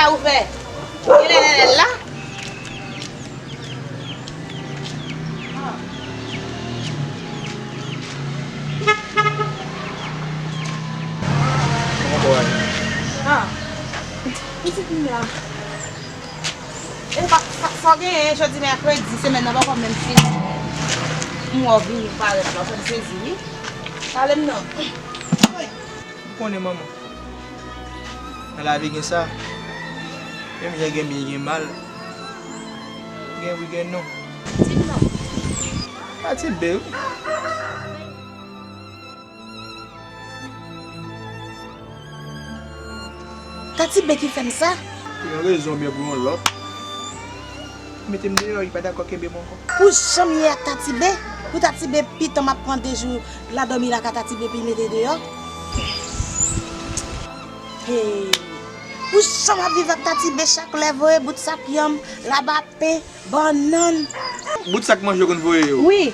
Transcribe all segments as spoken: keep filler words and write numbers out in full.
Sa ou fè? Ou gen lè Nènèl la? Kòman w ye? Ah, pitit m la. E pa, pa, sa w genyen jodi mèkredi, semèn nan poko menm fini. M wè w vini parèt la, w fè m sezi, wi. Pale m non. Ou konnen manman. Nan lavi gen sa. Menm jan gen byen gen mal. Gen wi gen non. Di m non. Tati B wi. Tati B ki fè m sa? Pou yon rezon oubyen pou yon lòt. Mete m deyò, li pa dakò kenbe m ankò. Pou jan m ye ak Tati B, pou Tati B pitan m ap pran de jou la dòmi lakay Tati B epi mete deyò. Hey. Pou jan m ap viv ak Tati B chak lè voye bout sak yanm, labapen, bannann. Bout sak manje yo konn voye yo. Wi.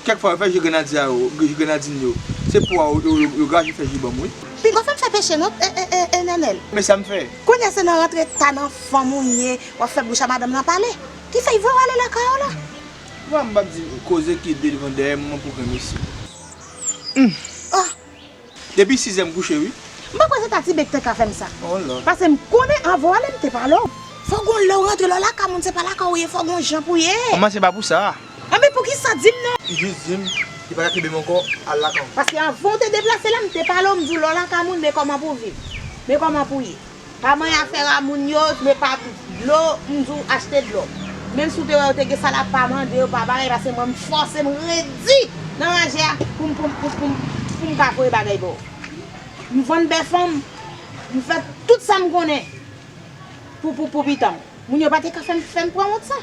Kèk fwa yo fè ji grenadye a yo, ji grenadin yo. Se po a yo, yo, yo, yo graje fè ji ban m wi. Pinga w fè m fè peche non, e, e, e, e, Nènèl. Men sa m fè. Kounye a se nan rantre ta nan fanm ou ye, w ap fè bouch a madanm nan pale. Ki fè y voye w ale lakay ou la? Wa m p ap di koze ki devan dèyè m, mwen pou granmesi. Oh. Depi sizè m kouche wi. M pa kwè se Tati B ki te ka fè m sa. Oh Lord. Paske m konnen anvan w ale m te pale w. Fò gon lè w rantre lè w lakay moun se pa lakay ou ye, fò gon jan pou ye. Manman se pa pou sa. Anben poukisa di m non? Li jis di m li pa ka kenbe m ankò, al lakay w. Paske anvan w te deplase la m te pale w, m di w lè w lakay moun men kòman pou w viv. Men kòman pou w ye. Pa manyen afè a moun yo, men pa dlo, m di w achte dlo. Menm si w te wè yo te gen sa la, pa mande yo, pa bagay, paske mwen m fòse m redi nan ranje a pou m, pou m, pou m, pou m, pou m ka voye bagay ba w. M vann bèf an m, m fè tout sa m konnen pou, pou, pou pitan m. Moun yo pa te ka fè m, fè m pran wont sa.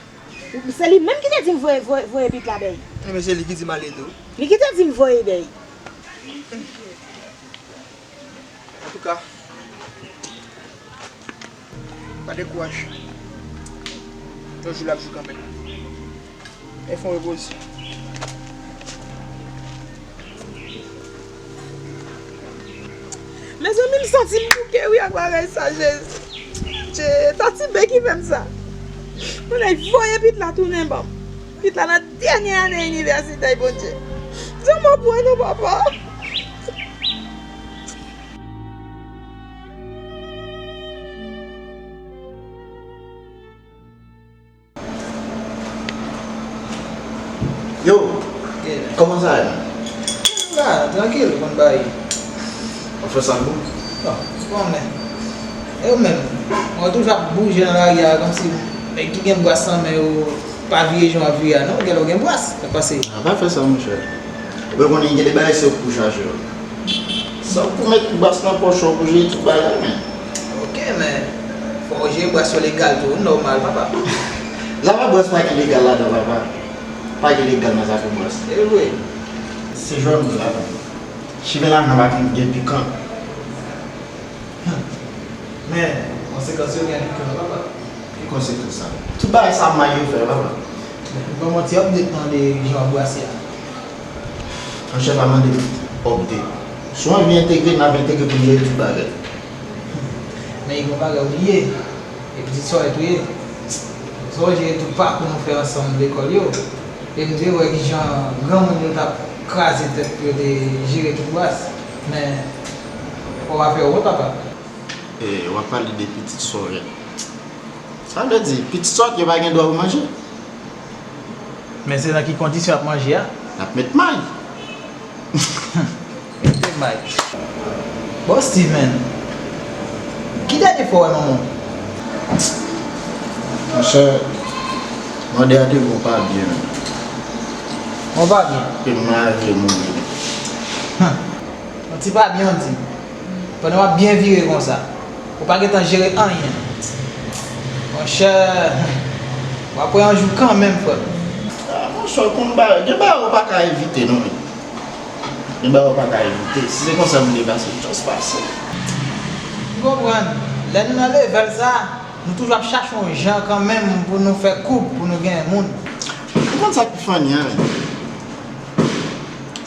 Se li menm ki te di m voye, voye, voye pit la bèy. Ebyen se li ki di m ale tou. Li ki te di m voye bèy. Antouka, pa dekouraje. Yon jou l ap jou kanmenm. E fè w repoze. Mezanmi, m santi m bouke wi ak bagay sa, Jezi. Dye, Tati B ki fè m sa. Moun nan voye pit la tounen ban m. Pit la nan dènye ane inivèsite l, Bondye. Jan m ap wè non, papa. Yo, kòman sa ye? La, trankil, konn bay. W ap fè sa pou? Bon, ou konnen. E ou menm, mwen toujou ap bouje nan lari a, kòmsi nèg ki gen bras nan men yo pa vire jan w ap vire a, non, genlè w gen bras, sa k pase? A, pa fè sa, monchè. Ou pa konnen gen de bagay se ou k pou chache yo. Sa w pou met bras nan pòch ou pou jere tout bagay, men. Ok, men fò w jere bras yo legal tou, nòmal, papa. Lavan bras pa gen legal ladan, papa. Pa gen legal nan zafè bras. E vre. Se jwè m vle ladan. Chimen lajan pa gen, gen pikan. Men, konsekans yo gen pikan, papa. Ki konsekans sa? Tout bagay sa mal yo fè, papa. Men, m pa manti, update nan de jan w ap brase a. Monchè, pa mande m update. Si w anvi entegre, n ap entegre pou n jere tout bagay. Men, e gon bagay ou bliye. E pitit sòrèt ou ye. Sonje tout pakou nou fè ansanm lekòl yo. E m te wè kijan granmoun yo t ap kraze tèt pou yo te jere tout bras. Men, fò w pa fè wont, papa. E, w ap pale de pitit sòrèt. Sa vle di, pitit sòrèt yo pa gen dwa pou manje? Men se nan ki kondisyon y ap manje a? N ap met may. Mete may. Bon, Steven, ki dènye fwa w wè manman w? Monchè, mande a te bon pa byen. Bon pa byen? E m malad vle mouri. Yon ti pa byen, w di. Pandan w ap byen vire konsa, ou pa gentan jere anyen. Monchè, w ap wè yon jou kanmenm, frè m. A, monchè, w konn bagay. Gen bagay ou pa ka evite, non, men. Gen bagay ou pa ka evite. Si se konsa m vle pase, just pase. M konprann. Lè nou nan level sa, nou toujou ap chache yon jan kanmenm pou nou fè koub, pou nou gen moun. Ou konn sa k pi funny an, men?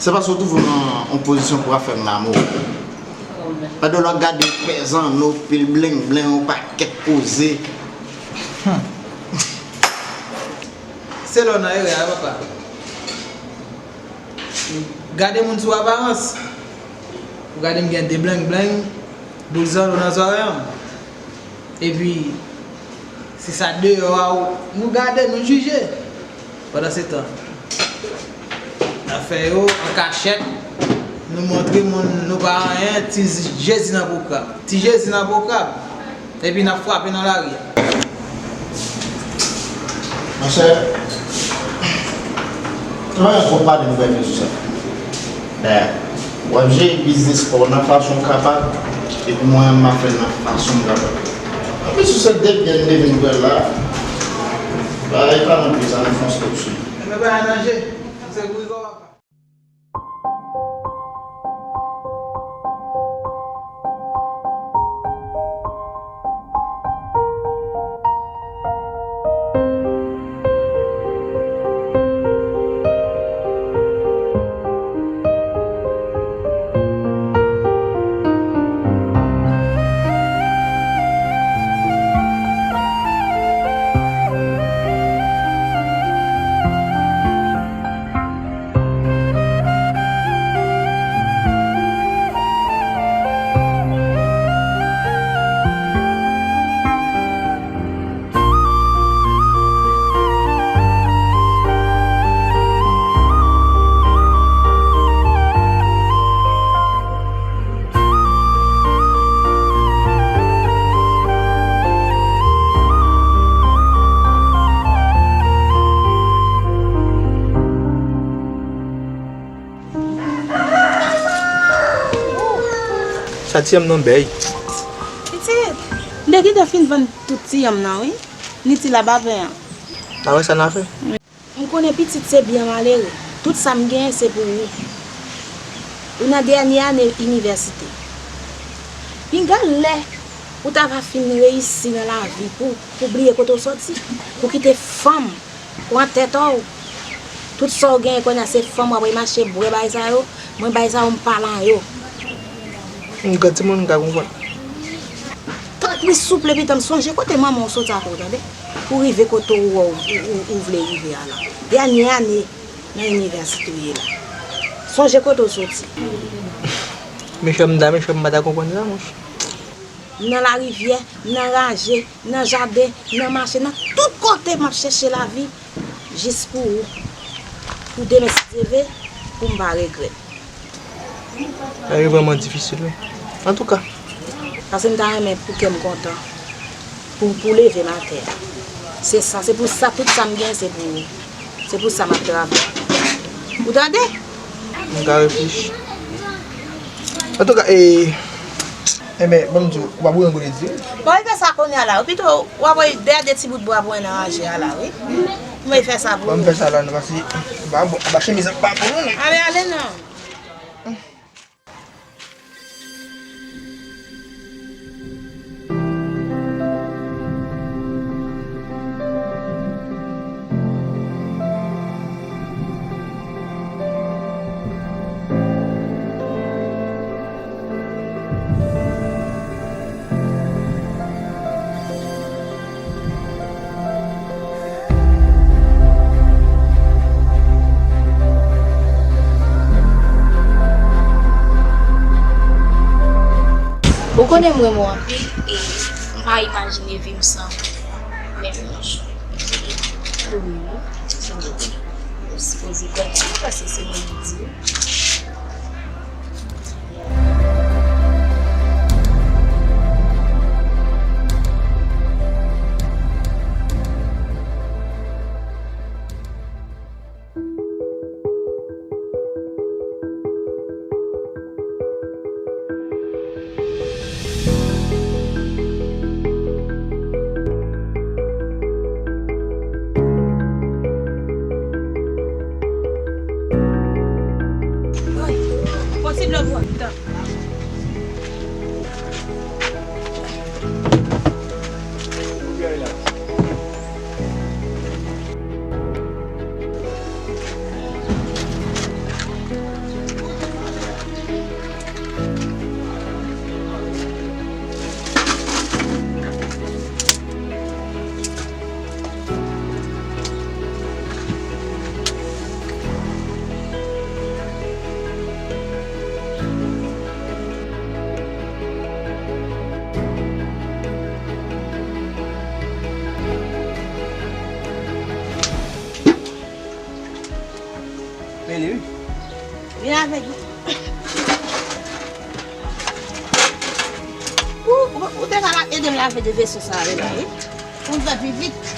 Se paske w twouve w nan yon pozisyon pou w ap fè m lanmou. Pandan w ap gade pè zanno, pil blengblenng, yon pakèt koze. Se lè w nan erè a, papa. Gade moun sou aparans. Ou gade m gen de blengblenng, boul zanno nan zòrèy an. Epi, se sa deyò a, nou gade, nou jije. Pandan se tan, n ap fè yo an kachèt, nou montre moun nou pa anyen, ti Jezi nan po krab. Ti Jezi nan po krab. Epi n ap frape nan lari a. Monchè, travay an twòp maten nou pral fè sou sa. Dayè, w ap jere biznis pa w nan fason w kapab, epi mwen menm m ap fè l nan fason m kapab. Anplis, sou sèt de byen m te vin pran la, bagay pa nan pye sa, nou fè yon stòp sou li. Enben, bagay nan je, se grizò papa. Sa ti yanm nan bèy. Pitit, m te gentan fin vann tout ti yanm nan, wi. Ni ti labapen an. A wè sa n a fè? M konnen pitit se byen malere. Tout sa m genyen se pou ou. Ou nan dènye ane inivèsite. Pinga lè ou ta va fin reyisi nan lavi pou, pou bliye kote w soti, pou kite fanm pran tèt w. Tout sa w genyen kounye a se fanm w ap mache bwè bay sa yo. Mwen bay sa yo m pa lan yo. M granmoun m ka konprann. Tanpri souple pitit m sonje kote manman w soti avè w tande. Pou rive kote w wè w, ou, ou, ou vle rive a la. Dènye ane nan inivèsite w ye la. Sonje kote w soti. Mechan m ta mechan m pa ta konprann sa monchè. Nan larivyè, nan raje, nan jaden, nan mache, nan tout kote m ap chèche lavi jis pou ou. Pou demen si Dye vle, pou m pa regrèt. Lavi vrèman difisil wi. Antouka. Paske m ta renmen pou kè m kontan. Pou, pou leve m atè a. Se sa, se pou sa, tout sa m gen, se pou ou. Se pou sa m ap travay. Ou tande? M ka reflechi. Antouka, e, enben, ban m di w, ou pa pou yon grenn di. Bon, e fè sa kounye a la. Ou pito, w ap wè dèyè de ti bout bwa pou mwen nan raje a la, wi. Mwen fè sa pou ou. Ban m fè sa la, non, paske, ba, bon, ba chemiz an pa pou nou, non. Ale, ale, non. Ou konnen m renmen w anpil e m pa imajine vi m san ou menm yon jou. Wi, se vre. Ou sipoze konprann paske se mwen ki di w. Posib lòt bò, tan. Mele wi. Vin avèk mwen. Ou, ou, ou te ka la ede m lave de veso sa a la, wi. Pou m fè pi vit.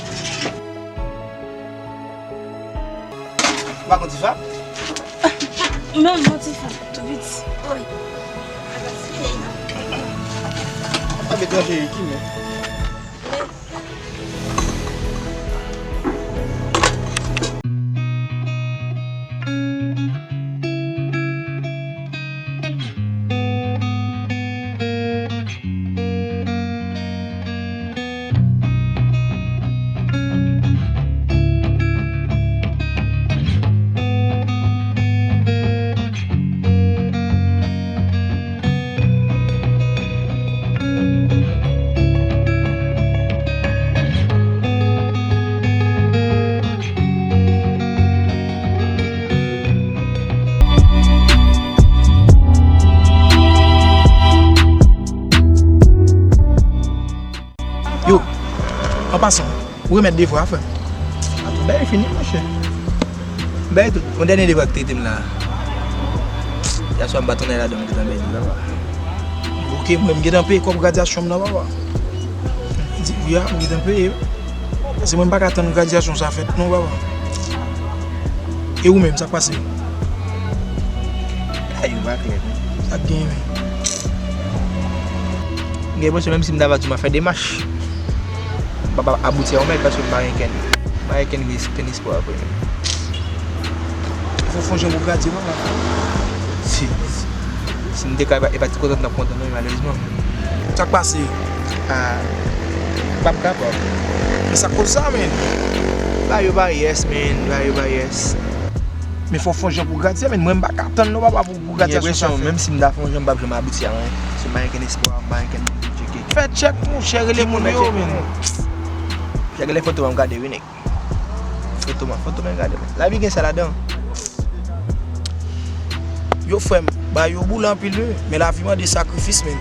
Ou pa konn Tifa? Menm, mon Tifa, tou piti. Wi. Ap etranje ki men. Yo, an pasan, ou remèt devwa a, frè m? Atout bagay fini, monchè. Bay tout. Yon dènye devwa ki te rete m la. Yèswa m pa tounen ladan m gentan bay li, papa. Ok, mwen m gentan peye kòb gradyasyon m nan, papa. Di wi a, m gentan peye. Paske mwen m pa ka tann gradyasyon sa fèt non, papa. E ou menm, sa k pase? Ay, ou pa klè non. Sa k genyen menm? M gen enpresyon menm si m ta va di w m ap fè demach, m p ap abouti a yon mèt paske m pa gen kenn, m pa gen kenn, kenn espwa vre menm. Fò, fò jan pou gradye mwen la. Si, si m te ka, e pa ti kontan m t ap kontan non, malerezman. Sa k pase? Ah, m p ap kapab. Men sa k koz sa, menn? Bagay yo pa yès, menn. Bagay yo pa yès. Men fò fè yon jan pou gradye, menn. Mwen, m pa ka tann non, papa, pou, pou gradyasyon sa fèt. M gen enpresyon, menm si m ta fè yon jan, m p ap janm abouti a anyen. Paske m pa gen kenn espwa, m pa gen kenn tcheke. Fè tchèk, monchè, rele moun yo, menn. Jè, gade foto m gade wi, nèg. Foto m, foto m gade. Lavi gen sa ladan. Yo, frè m, bagay yo boule anpil wi, men lavi mande sakrifis, menn.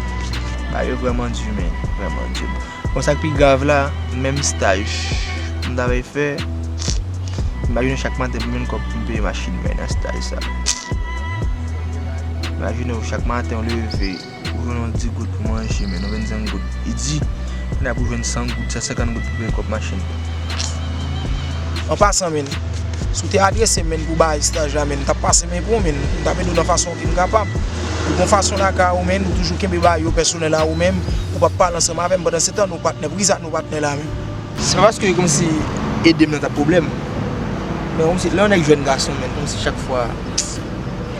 Bagay yo vrèman di, menn, vrèman di. Bon, sa k pi grav la, menm staj m t ap fè, imajine w chak maten pou m jwenn kòb pou m peye machin mwen nan staj sa. Imajine w chak maten w leve, ou jwenn yon di goud pou manje, menn, yon vennsenk goud. Li di, kounye a pou jwenn san goud, san senkant goud pou peye kòb machin. An pasan, menn, si w te adrese m, menn, pou bagay staj la, menn, m t ap pase men pou w, menn. M t ap ede w nan fason ke m kapab. Ou gon fason lakay ou, menn, ou toujou kenbe bagay yo pèsonèl a ou menm, ou p ap pale ansanm avè m. Pandan se tan, nou patnè, poukisa nou patnè la menm? Se pa paske kòmsi ede m nan t ap pwoblèm. Men kòmsi lè yon nèg jèn gason, menn, kòmsi chak fwa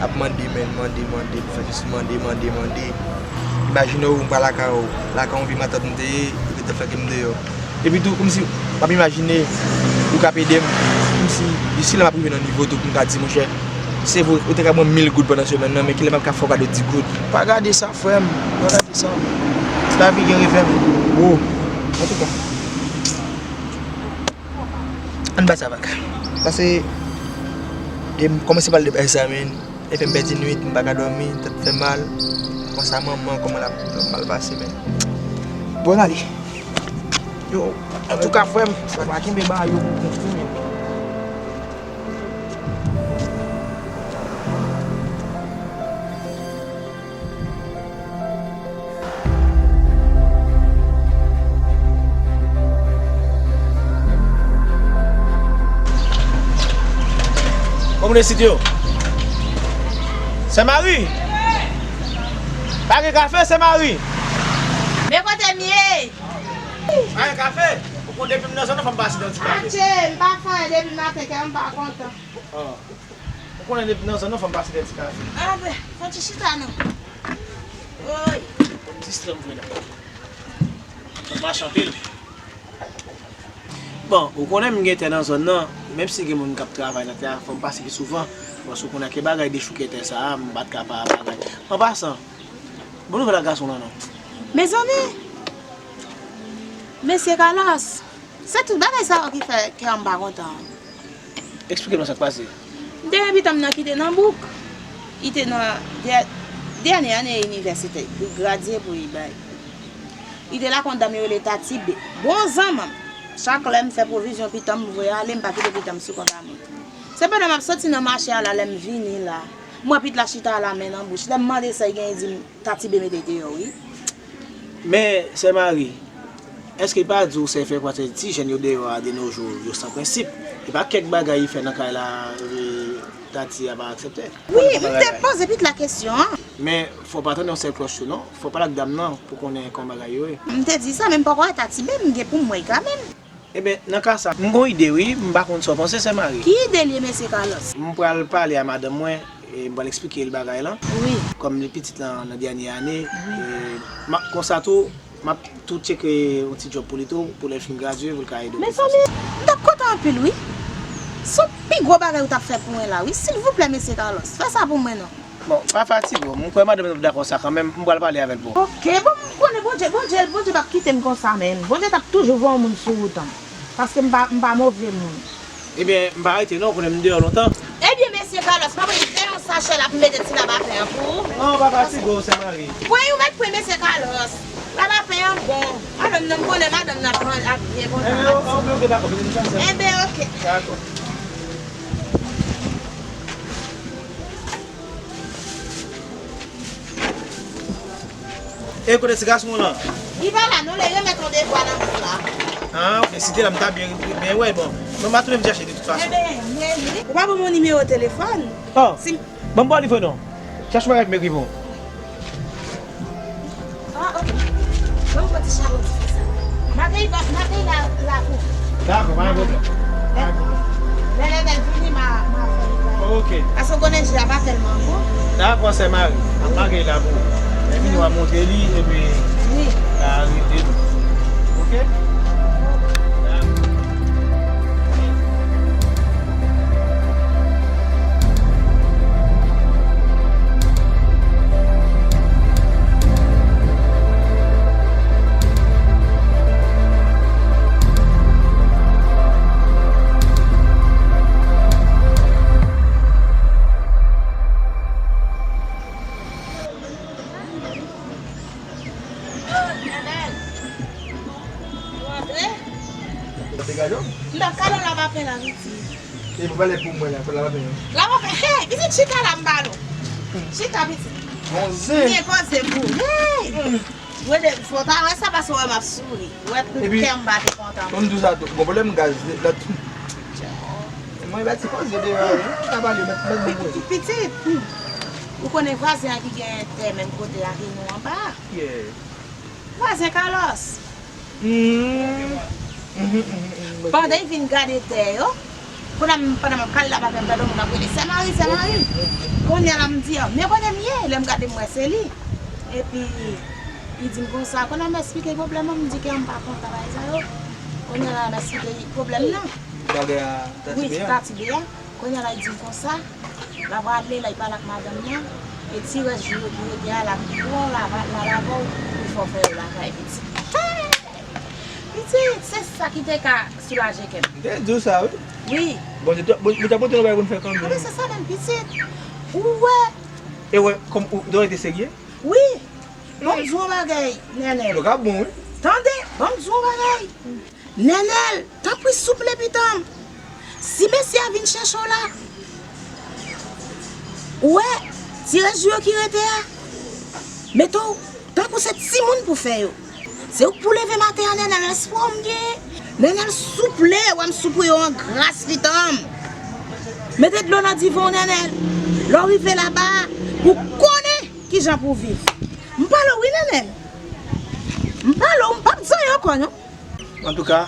ap mande, menn, mande, mande, pou fè sesi, mande, mande, mande. Imajine w, m pral lakay ou, lakay yon vye matant m te ye, yo gentan fè ke m deyò. Epi tou, kòmsi, m ap imajine, ou k ap ede m, kòmsi, disi la m ap rive nan nivo tou, pou m ka di, monchè, se vre, ou te ka ban m mil goud pandan semèn nan, men kilè m ap ka fè w kado di goud? Pa gade sa, frè m, pa gade sa. Lavi gen revè m. Wo. Antouka. Ann bay sa vag. Pase, e m kòmanse pale de bagay sa, menn. E fè m pèdi nwit, m pa ka dòmi, tèt fè mal. Panse a manman, kòman l ap, l ap mal pase, menn. Bon, ale. Yo, antouka, frè m, sa pa kenbe bagay yo pou kont ou, menn. Kòm resit yo. Sè Mari! Pa gen kafe, Sè Mari! Men kote m ye! Pa gen kafe! Ou konn depi m nan zòn nan, fò m pase nan ti kafe. Adje, m pa fè anyen depi maten, kè m pa kontan. Ou konnen depi nan zòn nan, fò m pase nan ti kafe. A, ben, fò ti chita non. Woy. Ti strè m vre la. M ap mache anpil. Bon, ou konnen m gen tè nan zòn nan, menm si gen moun k ap travay nan tè a, fò m pase pi souvan. Paske ou konnen ke bagay dechouke tè sa a, m pa t ka pa bagay. An pasan, bon nouvèl ak gason lan non. Mezanmi! Mesye Kalas! Se tout bagay sa yo ki fè kè m pa kontan. Eksplike nou sa k pase. M te gen pitit m nan ki te nan bouk. Li te nan dè-, dènye ane inivèsite. Li gradye pou li bay. Li te lakay yon dam yo rele Tati B. Bon zanmi m. Chak lè m fè pwovizyon pitit m, m voye ale, m pa kite pitit m sou kont a moun. Se pandan m ap soti nan mache a la, lè m vini la, m wè pitit la chita la men nan bouch. Lè m mande sa, li genyen di m, Tati B mete deyò, wi. Men, sè Mari, èske li pa di w sè fè kwè ti jèn yo deyò a de nos jours, yo san prensip? E pa kèk bagay li fè nan kay la, e, Tati a pa aksepte? Wi, m te poze pitit la kesyon an. Men, fò w pa tande yon sèl klòch tou non. Fò w pale ak dam nan pou konnen kòman bagay yo ye. M te di sa, men m poko wè Tati B, m gen pou m wè l kanmenm. Ebyen, nan ka sa, m gon ide wi, m pa konn sa w panse, sè Mari. Ki ide l ye, mesye Carlos? M pral pale a madanm mwen, e m pral eksplike l bagay lan. Wi. Kòm li pitit lan nan dènye ane, wi, e, m ap, konsa tou, m ap tou tcheke yon ti djòb pou li tou, pou lè l fin gradye, pou l ka ede w. Mezanmi, m t ap kontan anpil wi. Se yon pi gwo bagay ou t ap fè pou mwen la wi. Silvouplè, mesye Carlos, fè sa pou mwen non. Bon, pa fatige w. M kwè madanm nan ap dakò sa kanmenm. M pral pale avè l pou ou. Ok, bon, m konnen Bondye, Bondye, Bondye p ap kite m konsa, men. Bondye t ap toujou voye yon moun sou wout an. Paske m pa, m pa move moun. Ebyen, m pa rete non, ou konnen m deyò lontan. Ebyen, mesye Carlos, pa bliye fè yon sachè la pou m mete ti labapen an pou ou. Non, pa fatige w, sè Mari. Pwen yon mèt pwen, mesye Carlos. Labapen an bon. Madanm nan, m konnen madanm nan ap, ap byen kontan. Ebyen, ok, ok, dakò, vini m chache. Ebyen, ok. Dakò. E kote ti gason w lan? Li pa la non, li remèt yon devwa nan men l la. Ah, ok, si te la, m ta byen, byen wè, bon. Men m a tounen vin chache de tout fason. Ebyen, men li. Ou pa ban m yon nimewo telefòn? Oh, si m ban m ba w li vre non. Chache bagay pou m ekri pou ou. Ah, ok. Ban m pran ti chalon ti fi sa. Magay pa, magay la, la pou. Dakò, pa gen pwoblèm. Pa gen pwoblèm. Lè Nènèl vini, m a, m a fè li bay. Ok. Paske w konnen je a pa tèlman gwo. Dakò, sè Mari. M ap magay la pou ou. Lè vini, w a montre li, epi wi, la rete nou. Ok? Dakò. Nènèl. Ou antre? Ou te gade w? M t ap kale w labapen la, pitit. E pou pale pou mwen la, pou labapen an. Labapen, hey, pitit, chita la, m pale w. Chita, pitit. Bon zen. Byen poze pou. Hey! Wede, fò w ta wè sa, paske w wè m ap souri. Ou wè kè m ba te kontan. Epi, pou m di w sa tou, gon pwoblèm gaz, lòt. Mwen, ba ti poze deyò, wi. Sa pale, mèt, mèt, mèt. Pitit, ou konnen vwazen an ki gen tè menm kote a ke nou anba a. Yeah. Vwazen Carlos. Hmm. Mhm, mhm, mhm. Pandan y vin gade tè yo, kounye a m, pandan m ap kale labapen, m tande moun ap rele, "Sè Mari, sè Mari." Kounye a la, m di, "Ah, men kote m ye?" Lè m gade, m wè se li. Epi, li di m konsa, kounye a m esplike pwoblèm mwen, m di ke m pa kontan bagay sa yo. Kounye a la, m esplike li pwoblèm nan. Bagay a Tati Bea? Wi, Tati Bea. Kounye a la, li di m konsa, l ap ale, l al pale ak madanm nan, e ti rès jou yo ki rete a, l ap pran lava-, la lave w, pou fè w fè yo lakay, pitit. Pitit, se sa ki te ka soulaje kè m. M te di w sa, wi. Wi. Bondye, Bondye t ap pote yon bagay pou n fè kanmenm. Anben, se sa menm, pitit. Ou wè. E wè, kòm ou, ou te serye? Wi. Ban m di w yon bagay, Nènèl. Yo ka bon, wi. Tande, ban m di w yon bagay. Nènèl, tanpri souple pitit mwen. Si mesye a vin chèche w la, ou wè, ti rès jou yo ki rete a, mete w tankou se timoun pou fè yo. Se ou k pou leve maten an, Nènèl, espwa w m genyen. Nènèl, souple, wè m sou pou yo an gras, pitit mwen. Mete dlo nan divan w, Nènèl. Lè w rive laba a, pou konnen kijan pou w viv. M pale w, wi, Nènèl. M pale w, m p ap di anyen ankò, non. Antouka,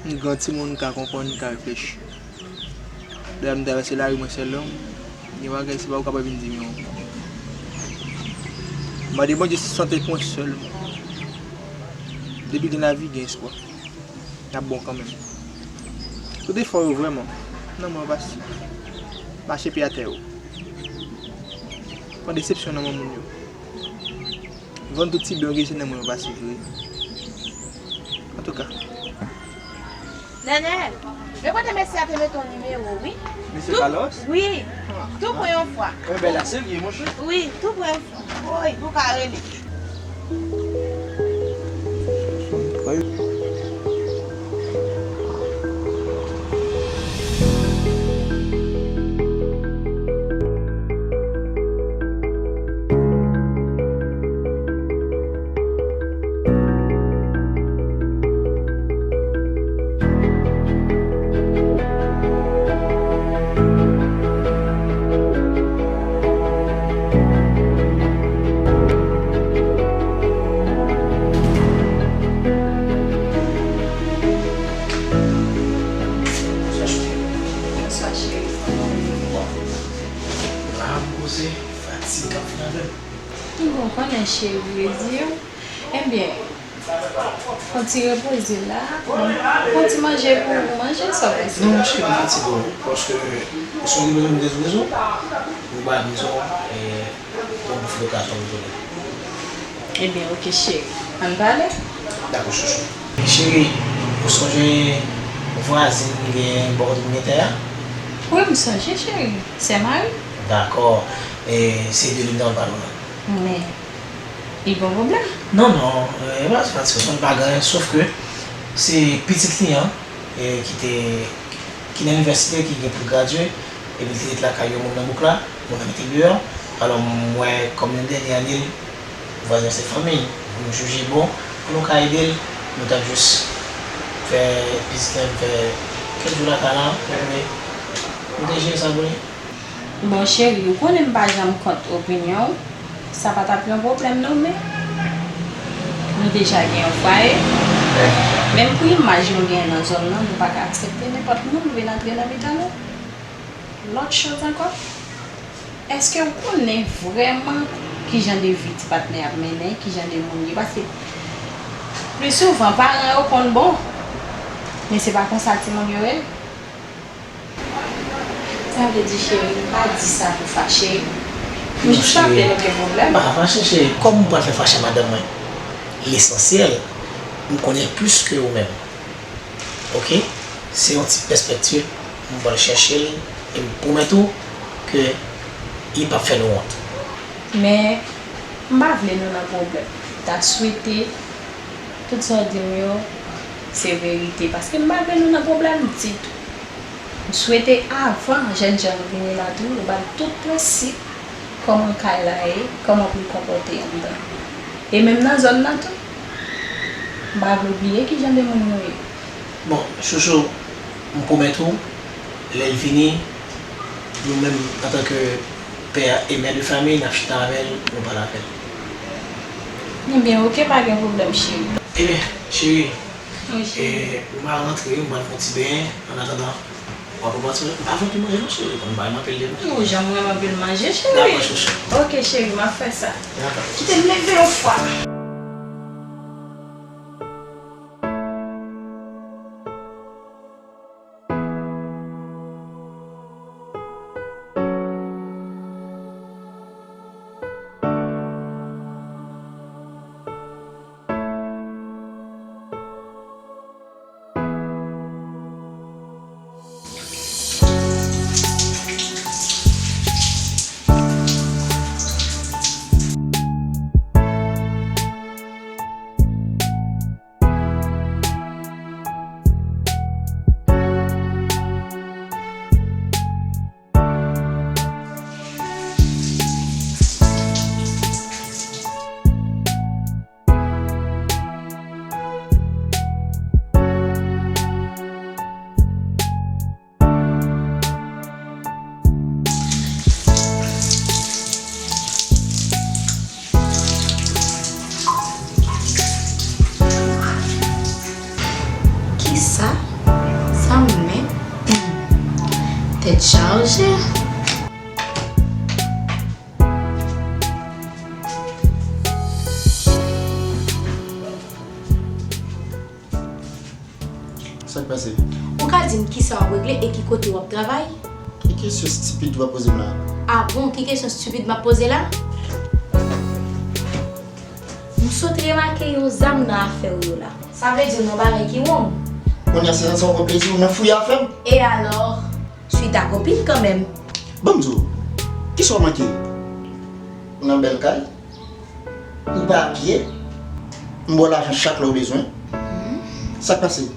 m gran timoun, m ka konprann, m ka reflechi. Dayè m travèse lari mwen sèl, non. Gen bagay se pa ou k ap vin di m yo. Mande Bondye sante pou mwen sèlman. Depi gen lavi, gen espwa. N ap bon kanmenm. Tout efò yo vrèman nan mwen yo pase. Mache pye atè yo. Pran desepsyon nan men moun yo. Vann tout ti byen yo genyen nan men yo pase vre. Antouka. Nènèl, men kote mesye a te mete yon nimewo, wi. Mesye Carlos? Wi. Ah. Tou pou yon fwa. Yon bèl la serye, monchè. Wi, tou pou yon fwa. Woy, ou ka rele. Wi. Se fatig k ap vin avè m. Bon, konnen cheri, redi yo. Ebyen, fon ti repoze la. Fon ti manje pou ou manje, sa w panse? Non, cheri, m fatige wi, paske ou sonje bezwen m dezole sou ou. Ou pa bezwen, e, bon, pou fè okazyon dezole. Ebyen, oke, cheri. Ann pale? Dakò, chouchou. Cheri, ou sonje vwazin ki gen bò kote m gen tè a? Wi, m sonje, cheri. Sè Mari? Dakò. E, se de li m ta vle pale w la. Men, li gon pwoblèm? Non, non, e, pa, pa, pa, pa gen anyen, sof ke se pitit li an, e, ki te, ki nan inivèsite, ki gen pou l gradye, epi l te ret lakay yon moun nan bouk la, moun nan mete l deyò. Alò, m wè, kòm nan dènye ane l, vwazin an se fanmi l, m jije, bon, pou nou ka ede l, nou t ap jis fè pitit la, m fè kèk jou lakay la, men, men, nou te jere sa pou li. Bon, cheri, ou konnen m pa janm kont opinyon w. Sa pa t ap yon pwoblèm non, men nou deja gen yon fwaye. Menm pou imaj nou genyen nan zòn nan, nou pa ka aksepte nenpòt moun vin antre nan mitan nou. Lòt choz ankò, èske w konnen vrèman ki jan de vi ti patnè ap mennen, ki jan de moun ye? Paske pli souvan, paran yo konn bon, men se pa konsa timoun yo ye. Sa vle di, cheri, m pa di sa pou fache. M jis raple nou gen pwoblèm. M pa fache, cheri. Kòm m pral fè fache madanm mwen? Lesansyèl, m konnen plis ke ou menm. Oke? Se yon ti pèspektiv, m pral chèche l, e m pwomèt ou ke li p ap fè nou wont. Men, m pa vle nou nan pwoblèm. M ta swete tout sa w di m yo, se verite, paske m pa vle nou nan pwoblèm ditou. M swete avan jènjan yo vini la tou, yo ba l tout prensip, kòman kay la ye, kòman pou l konpòte anndan. E menm nan zòn nan tou, m pa vle w bliye ki jan de moun nou ye. Bon, chouchou, m pwomèt ou, lè l vini, nou menm, antanke pè e mè de fanmi, n ap chita avè l, nou pale avè l. Ebyen, oke, pa gen pwoblèm, cheri. Ebyen, cheri, wi, cheri, e, m a rantre, m pral fè yon ti benyen, annatandan, w ap reparti, m pa fè anpil manje non, cheri, konn m pa renmen anpil de manje. Ou janm renmen anpil manje, cheri. Dakò, chouchou. Oke, cheri, m ap fè sa. Dakò. Kite m leve yon fwa. Kisa? Sa m men? Hmm. Tèt chaje. Sa k pase? Ou ka di m kisa w ap regle e ki kote w ap travay? Ki kesyon estipid w ap poze m la? A bon, ki kesyon estipid m ap poze la? M sot remake yon zam nan afè w yo la. Sa vle di w nan bagay ki wrong. Kounye a se sa w pran plezi w nan fouye afè m? E alò? Swi ta kopin kanmenm. Ban m di w, kisa w manke? Ou nan bèl kay? Ou pa pye? M ba w lajan chak lè w bezwen. Sa k pase?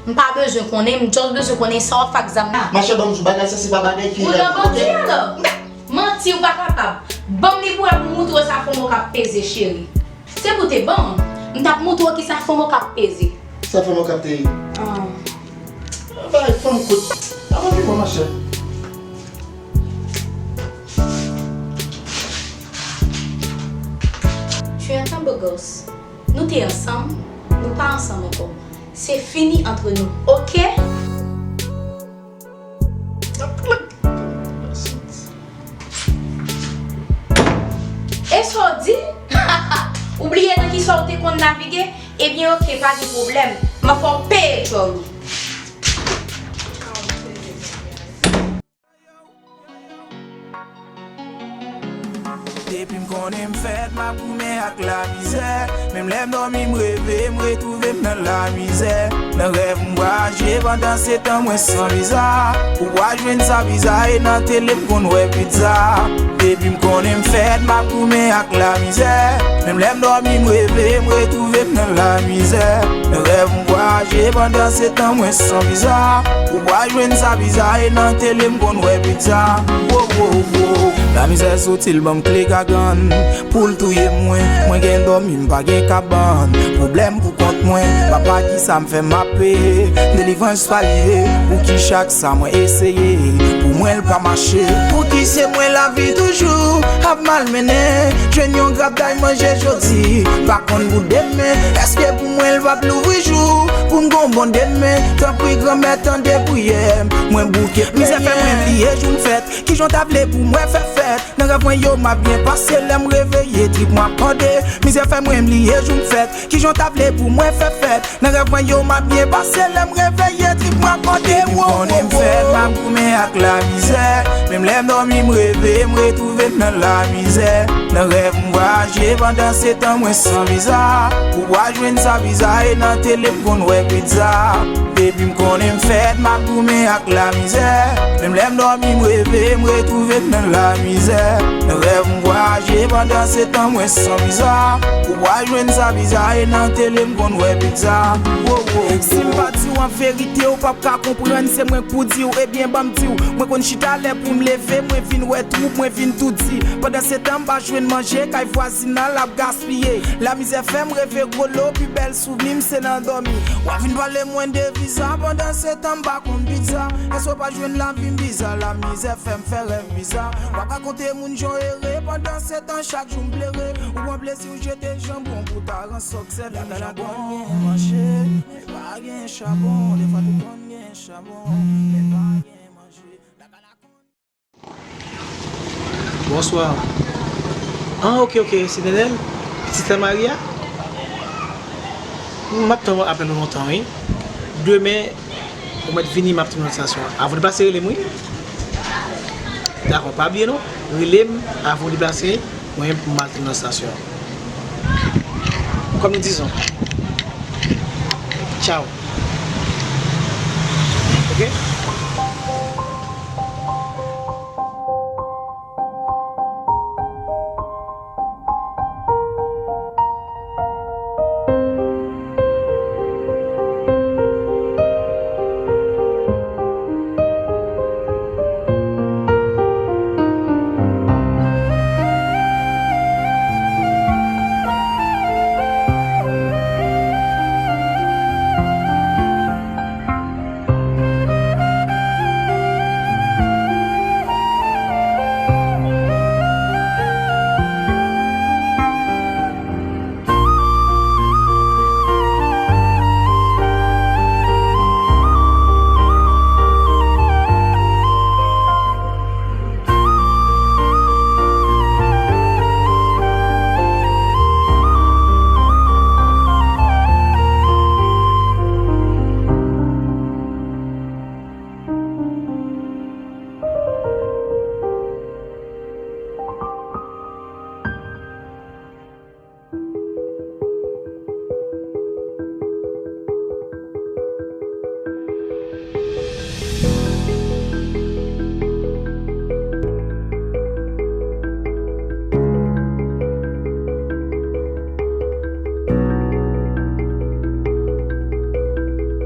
M pa bezwen konnen, m just bezwen konnen sa w ap fè ak zam nan. Machè, ban m di w, bagay sa se pa bagay ki rèv, oke? Ou nan manti alò? Manti ou pa kapab. Ban m li pou wè pou m moutre w sa fanm ou k ap peze, cheri. Se pou te ban m, m t ap moutre w kisa fanm ou k ap peze. Sa fanm ou k ap te ye? Ah. Bay fanm kout. Avan pi bon, machè. Tu entends, beau gosse? Nou te ansanm, nou pa ansanm ankò. Se fini antre nou, oke? Sa plak. Sa soti. Di? Ou bliye nan kisa w te konn navige? Ebyen, oke, pa gen pwoblèm. M ap fè w peye djòl ou. Depi m konnen m fèt, m ap goumen ak lamizè. Menm lè m dòmi, m reve, m retwouve m nan lamizè. Nan rèv, m vwayaje, pandan se tan, mwen san viza. Ou pa jwenn sa viza, e nan tele, m konn wè pizza. Depi m konnen m fèt, m ap goumen ak lamizè. Menm lè m dòmi, m reve, m retwouve m nan lamizè. Nan rèv, m vwayaje, pandan se tan, mwen san viza. Ou pa jwenn sa viza, e nan tele, m konn wè pizza. Wo, wo, wo. Lamizè soti, l ban m kle gagann. Pou l touye mwen, mwen gen dòmi, m pa gen kabann. Pwoblèm pou kont mwen, papa, kisa m fè m ap peye? Delivrans pa li ye, pou ki chak sa mwen eseye? Pou mwen, l pa mache. Pouki se mwen lavi toujou ap malmennen? Jwenn yon grapday manje jodi, pa konn pou demen. Èske pou mwen, l p ap louvri jou pou m gon bon demen? Tanpri, Granmèt, tande priyè m, mwen bouke. Mizè fè mwen bliye jou m fèt. Kijan w ta vle pou mwen fè fèt? Nan rèv mwen yo, m ap byen pase. Lè m reveye, trip mwen ap kòde. Mizè fè mwen bliye jou m fèt. Kijan w ta vle pou mwen fè fèt? Nan rèv mwen yo, m ap byen pase. Lè m reveye, trip mwen ap kòde. Depi m konnen m fèt, m ap goumen ak lamizè. Menm lè m dòmi, m reve, m retwouve m nan lamizè. Nan rèv, m vwayaje, pandan se tan, mwen san viza. Ou pa jwenn sa viza, e nan tele, m konn wè pizza. Depi m konnen m fèt, m ap goumen ak lamizè. Menm lè m dòmi, m reve, m retwouve m nan lamizè. Nan rèv, m vwayaje, pandan se tan, mwen san viza. Ou pa jwenn sa viza, e nan tele, m konn wè pizza. Wo, wo, wo. Si m pa di w an verite, ou p ap ka konprann. Se mwen k pou di w, ebyen, ban m di w. Mwen konn chita lè pou m leve, mwen vin wè twou, mwen vin toudi. Pandan se tan, m pa jwenn manje, kay vwazin nan l ap gaspiye. Lamizè fè m reve gwo lo, pi bèl souvni m se nan dòmi. W ap vin pale mwen de viza, pandan se tan m pa konn pizza. Èske w pa jwenn lavi m biza? Lamizè fè m fè rèv biza. W ap rakonte moun jan w ere, pandan se tan chak jou m plere. Ou pran plezi w jete janbon pou ta ransòk sèvi m janbon. Manje, men pa gen chabon, defwa te konn gen chabon, men pa gen manje. Bonswa. Ah, ok, ok, se Nenel, pitit la Maria. M ap tann apèl ou lontan, wi. Demen, ou mèt vini, m ap tann notifikasyon an. Avan w deplase, rele m, wi. Dakò, pa bliye non. Rele m avan w deplase, mwen, m al tann nan estasyon an. Kòm nou dizon. Tchaw. Ok?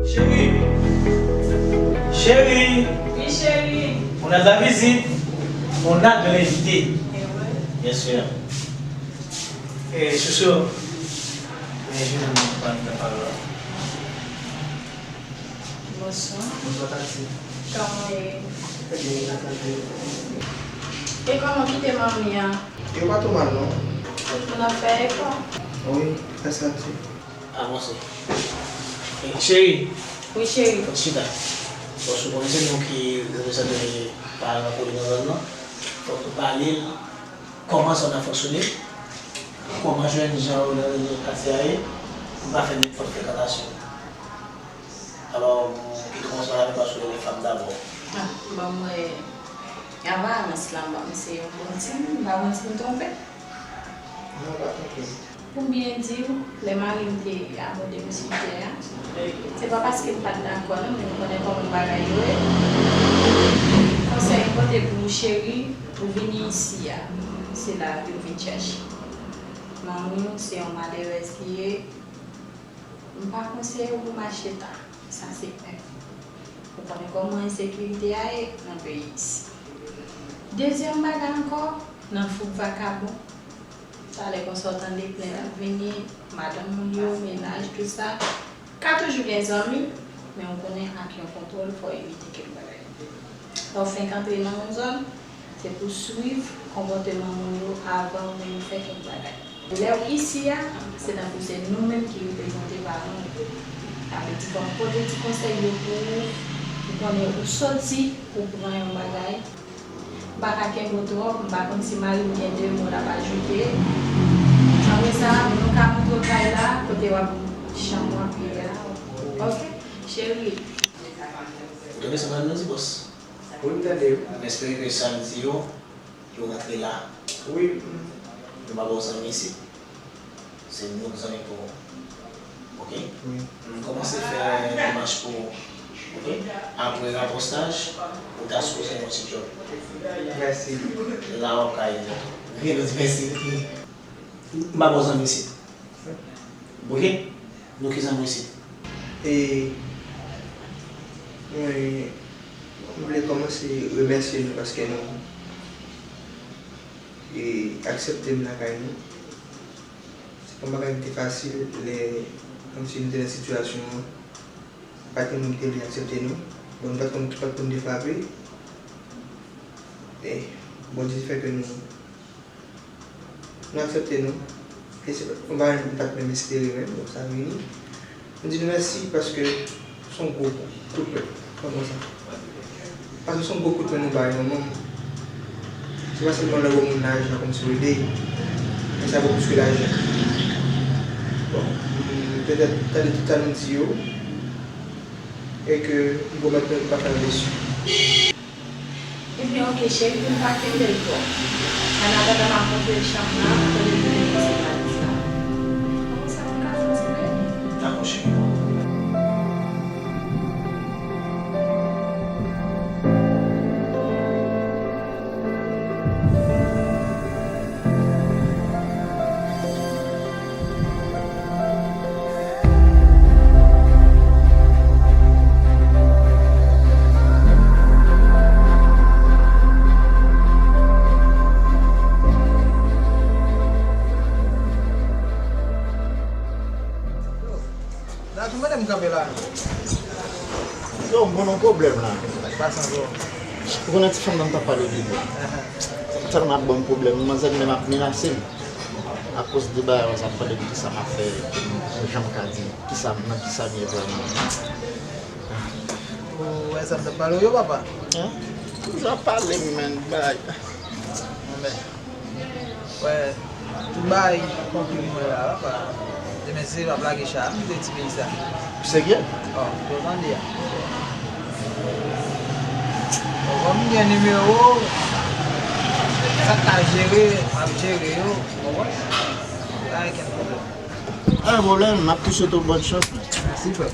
Cheri! Cheri! Wi, cheri! On a de la visite! On a de l'invité! Bien sûr! Eh, chouchou. Men, vin nan pale la. Bonswa. Bonswa, Tati. Kòman w ye? Trè byen, an sante. E kòman kite manmi an? Yo pa twò mal, non. Ou nan fè efò? Wi, trè sante. Avanse. Eh, cheri. Wi, cheri. Fòk chita. Paske ou konnen se nou ki reprezante paran Kole nan zòn nan. Fòk nou pale l. Kòman sa ap fonksyone? Kòman jèn jan yo nan katye a ye, pou pa fè nenpòt frekantasyon. Alò, m kite w kòmanse pale avè m paske w rele fanm dabò. Ah, bon, mwen, aparans lan, bon, m se yon bon timoun, m pa konn si m twonpe. Non, w pa twonpe. Pou m byen di w, lè mari m te abòde m sijè a, se pa paske m pa t dakò, non, men m konnen kòman bagay yo ye. Konsèy m pote pou ou, cheri, ou vini isi a, se lavi ou vin chèche. Manmi w se yon malerèz li ye. M pa konseye w pou mache ta. Sa se youn. Ou konnen kòman ensekirite a ye nan peyi isi. Dezyèm bagay ankò, nan fouk vakabon. Talè konsa w tande plent ap vini, madanm moun yo, mennaj, tout sa. Ka toujou gen zanmi, men ou konnen ak yon kontwòl, fò w evite kèk bagay. Lè w fenk antre nan yon zòn, se pou w swiv konpòteman moun yo avan ou menm fè kèk bagay. Lè w isi a, se tankou se nou menm ki reprezante paran w. Sa vle di fò m pote ti konsèy yo pou ou, pou konnen ou soti, ou pran yon bagay. M pa ka kenbe w twòp, m pa konn si mari m gen de mo l ap ajoute. Apre sa, nou ka montre w kay la, kote w ap, chanm w ap ye a. Oke, cheri. Ou tande sa madanm nan di, bòs? Wi, m tande wi. M espere ke sa l di yo, yo rantre la. Wi. Nou pa ba w zanmi isit. Se nou k zanmi pou ou. Oke? Wi. M kòmanse fè demach pou ou. Oke? Apre rapwostaj, ou ta sipoze yon ti djòb. Mèsi. La w ap ka ede. Oke, nou di mèsi. M pa ba w zanmi isit. Oke? Nou ki zanmi isit. E, mwen, mwen vle kòmanse remèsye nou paske nou, e, aksepte m lakay nou. Se pa yon bagay ki te fasil lè, kòmsi nou te nan sitiyasyon an. Pa t gen moun ki te vle aksepte nou. Bon, nou pa t konn ki pòt pou nou te frape. E, Bondye fè ke nou, nou aksepte nou. E se yon bagay nou pa t menm espere menm, bon, sa vini. Nou di nou mèsi paske se yon gwo kout men, pa konsa. Paske se yon gwo kout men nou bay manman m. Se pa sèlman lè w wè moun nan lajan kòmsi w ede l, men sa vo plis ke lajan. Bon, m petèt tande tout sa nou di yo, e ke m pwomèt nou nou pa fè nou desi. Ebyen, oke, cheri, pou n pa kenbe l twòp. An atandan, m ap montre l chanm nan, kote pou l depoze valiz la. Kòman sa pou ka santi, bebe? Dakò, cheri. La tou mande m kanpe la. Yo, m gen yon pwoblèm la. Sa k pase ankò? Ou konnen ti fanm nan m t ap pale de li. Sa tèlman ap ban m pwoblèm, manzè menm ap menase m. Akoz de bagay sa, m pale de kisa m ap fè, pou m janm ka di kisa, nan kisa m ye vrèman. Ou wè sa m t ap pale w yo, papa? Hein? Toujou ap pale m, men, bagay. Anben, wè, tout bagay konpli pou mwen la, papa. Demen, si se pa lage cha, m kite ti peyi sa. Ou serye? Oh, ou tande a. Bon, kòm m gen nimewo w, sa k ka jere, m ap jere yo, w konprann? Pa gen okenn pwoblèm. Pa gen pwoblèm, m ap tou swete w bòn chans, men. Mèsi, frè.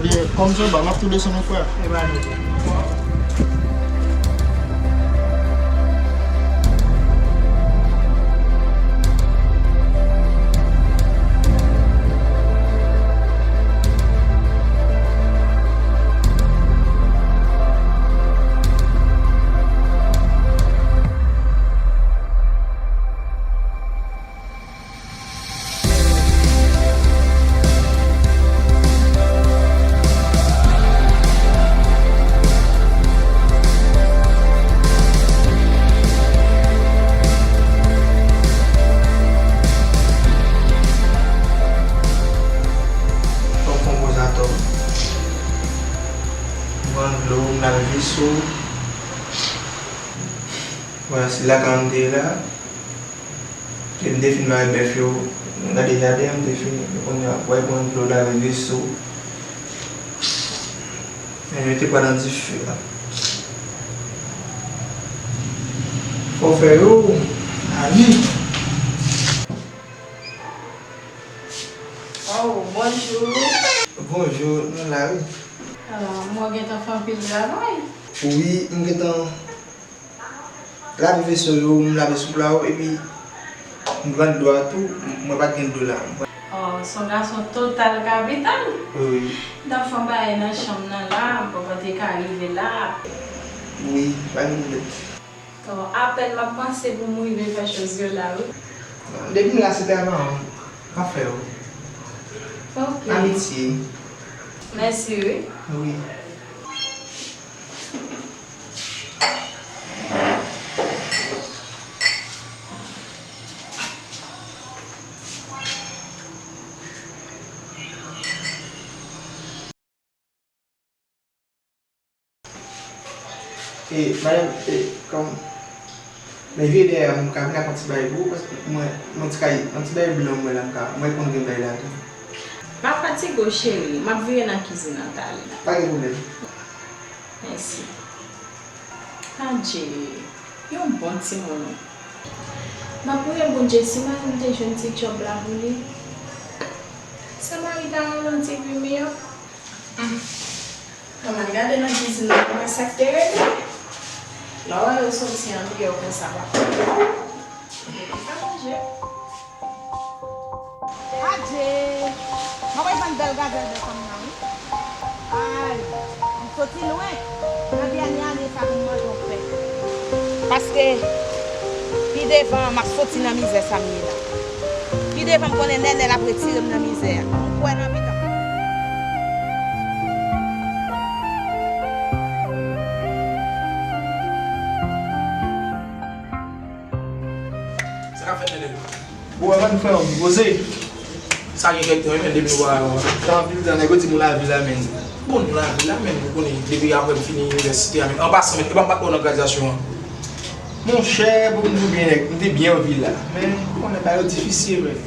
Byen, kòm sa ba, m ap tou desann yon frè. E pa de pwoblèm. Fòk konpoz atò. M pran dlo, m lave veso. Vwala, se la kay mwen te ye la. M te fin mare bèf yo, m gade jaden an, m te fini. Kounye a, w al pran dlo lave veso. Men yo te pral nan dife a. Fò fè yo, ayi. Oh, bonjou. Bonjou, nou la wi. Ah, m wè w gentan fè anpil travay. Wi, m gentan lave veso yo, m lave sou pla yo, epi m pran dlo a tou, m wè pa t gen dlo la. Oh, s on gason total kapital. Wi. M t ap fè yon bagay nan chanm nan la, m pa panse ka rive la. Wi, pa gen pwoblèm. Bon, apèn m ap panse pou m rive fè choz yo la, wi. Depi m la, se travay an, m ap fè yo. Ok. Amitye. Mèsi, wi. Wi. E, madanm, e, kòm, men vire dèyè a, m ka vin ak yon ti bagay pou ou, paske mwen, yon ti kay, yon ti bagay blan mwen la, m ka, mwen konn gen bagay la tou. Pa fatige w, cheri, m ap vire nan kizin nan talè. Pa gen pwoblèm. Mèsi. Adje, yon bon timoun. M ap priye Bondye, si mari m te jwenn ti djòb la pou li, sa mari ta rele yon ti grimiyò. Hmm. Bon, m al gade nan kizin nan pou wè sa k te rele. Lè w wè yo soti andeyò konsa, pa fè manje. Adje! Mwen wè yon bèl gazèl de fanm nan, wi. Ay, m soti lwen. Nan dènye ane sa pou m manje yon pè. Paske, pi devan, m ap soti nan mizè sa m ye la. Pi devan, m konnen Nènèl ap retire m nan mizè a. M kwè nan mitan. Sa k ap fèt, Nènèl? Bon, evan frè, w poze? Sa gen kèk tan, wi, men depi nou pa wè. Sa anpil tan, nèg yo di m ou lavil la, men. Bon, nou lavil la, men, ou konnen, depi apre m fini inivèsite a, men. An pasan, men, epa m pa t wè w nan gradyasyon an. Monchè, pou m di w byen, nèg, m te byen anvi la. Men, ou konnen, bagay yo difisil, men.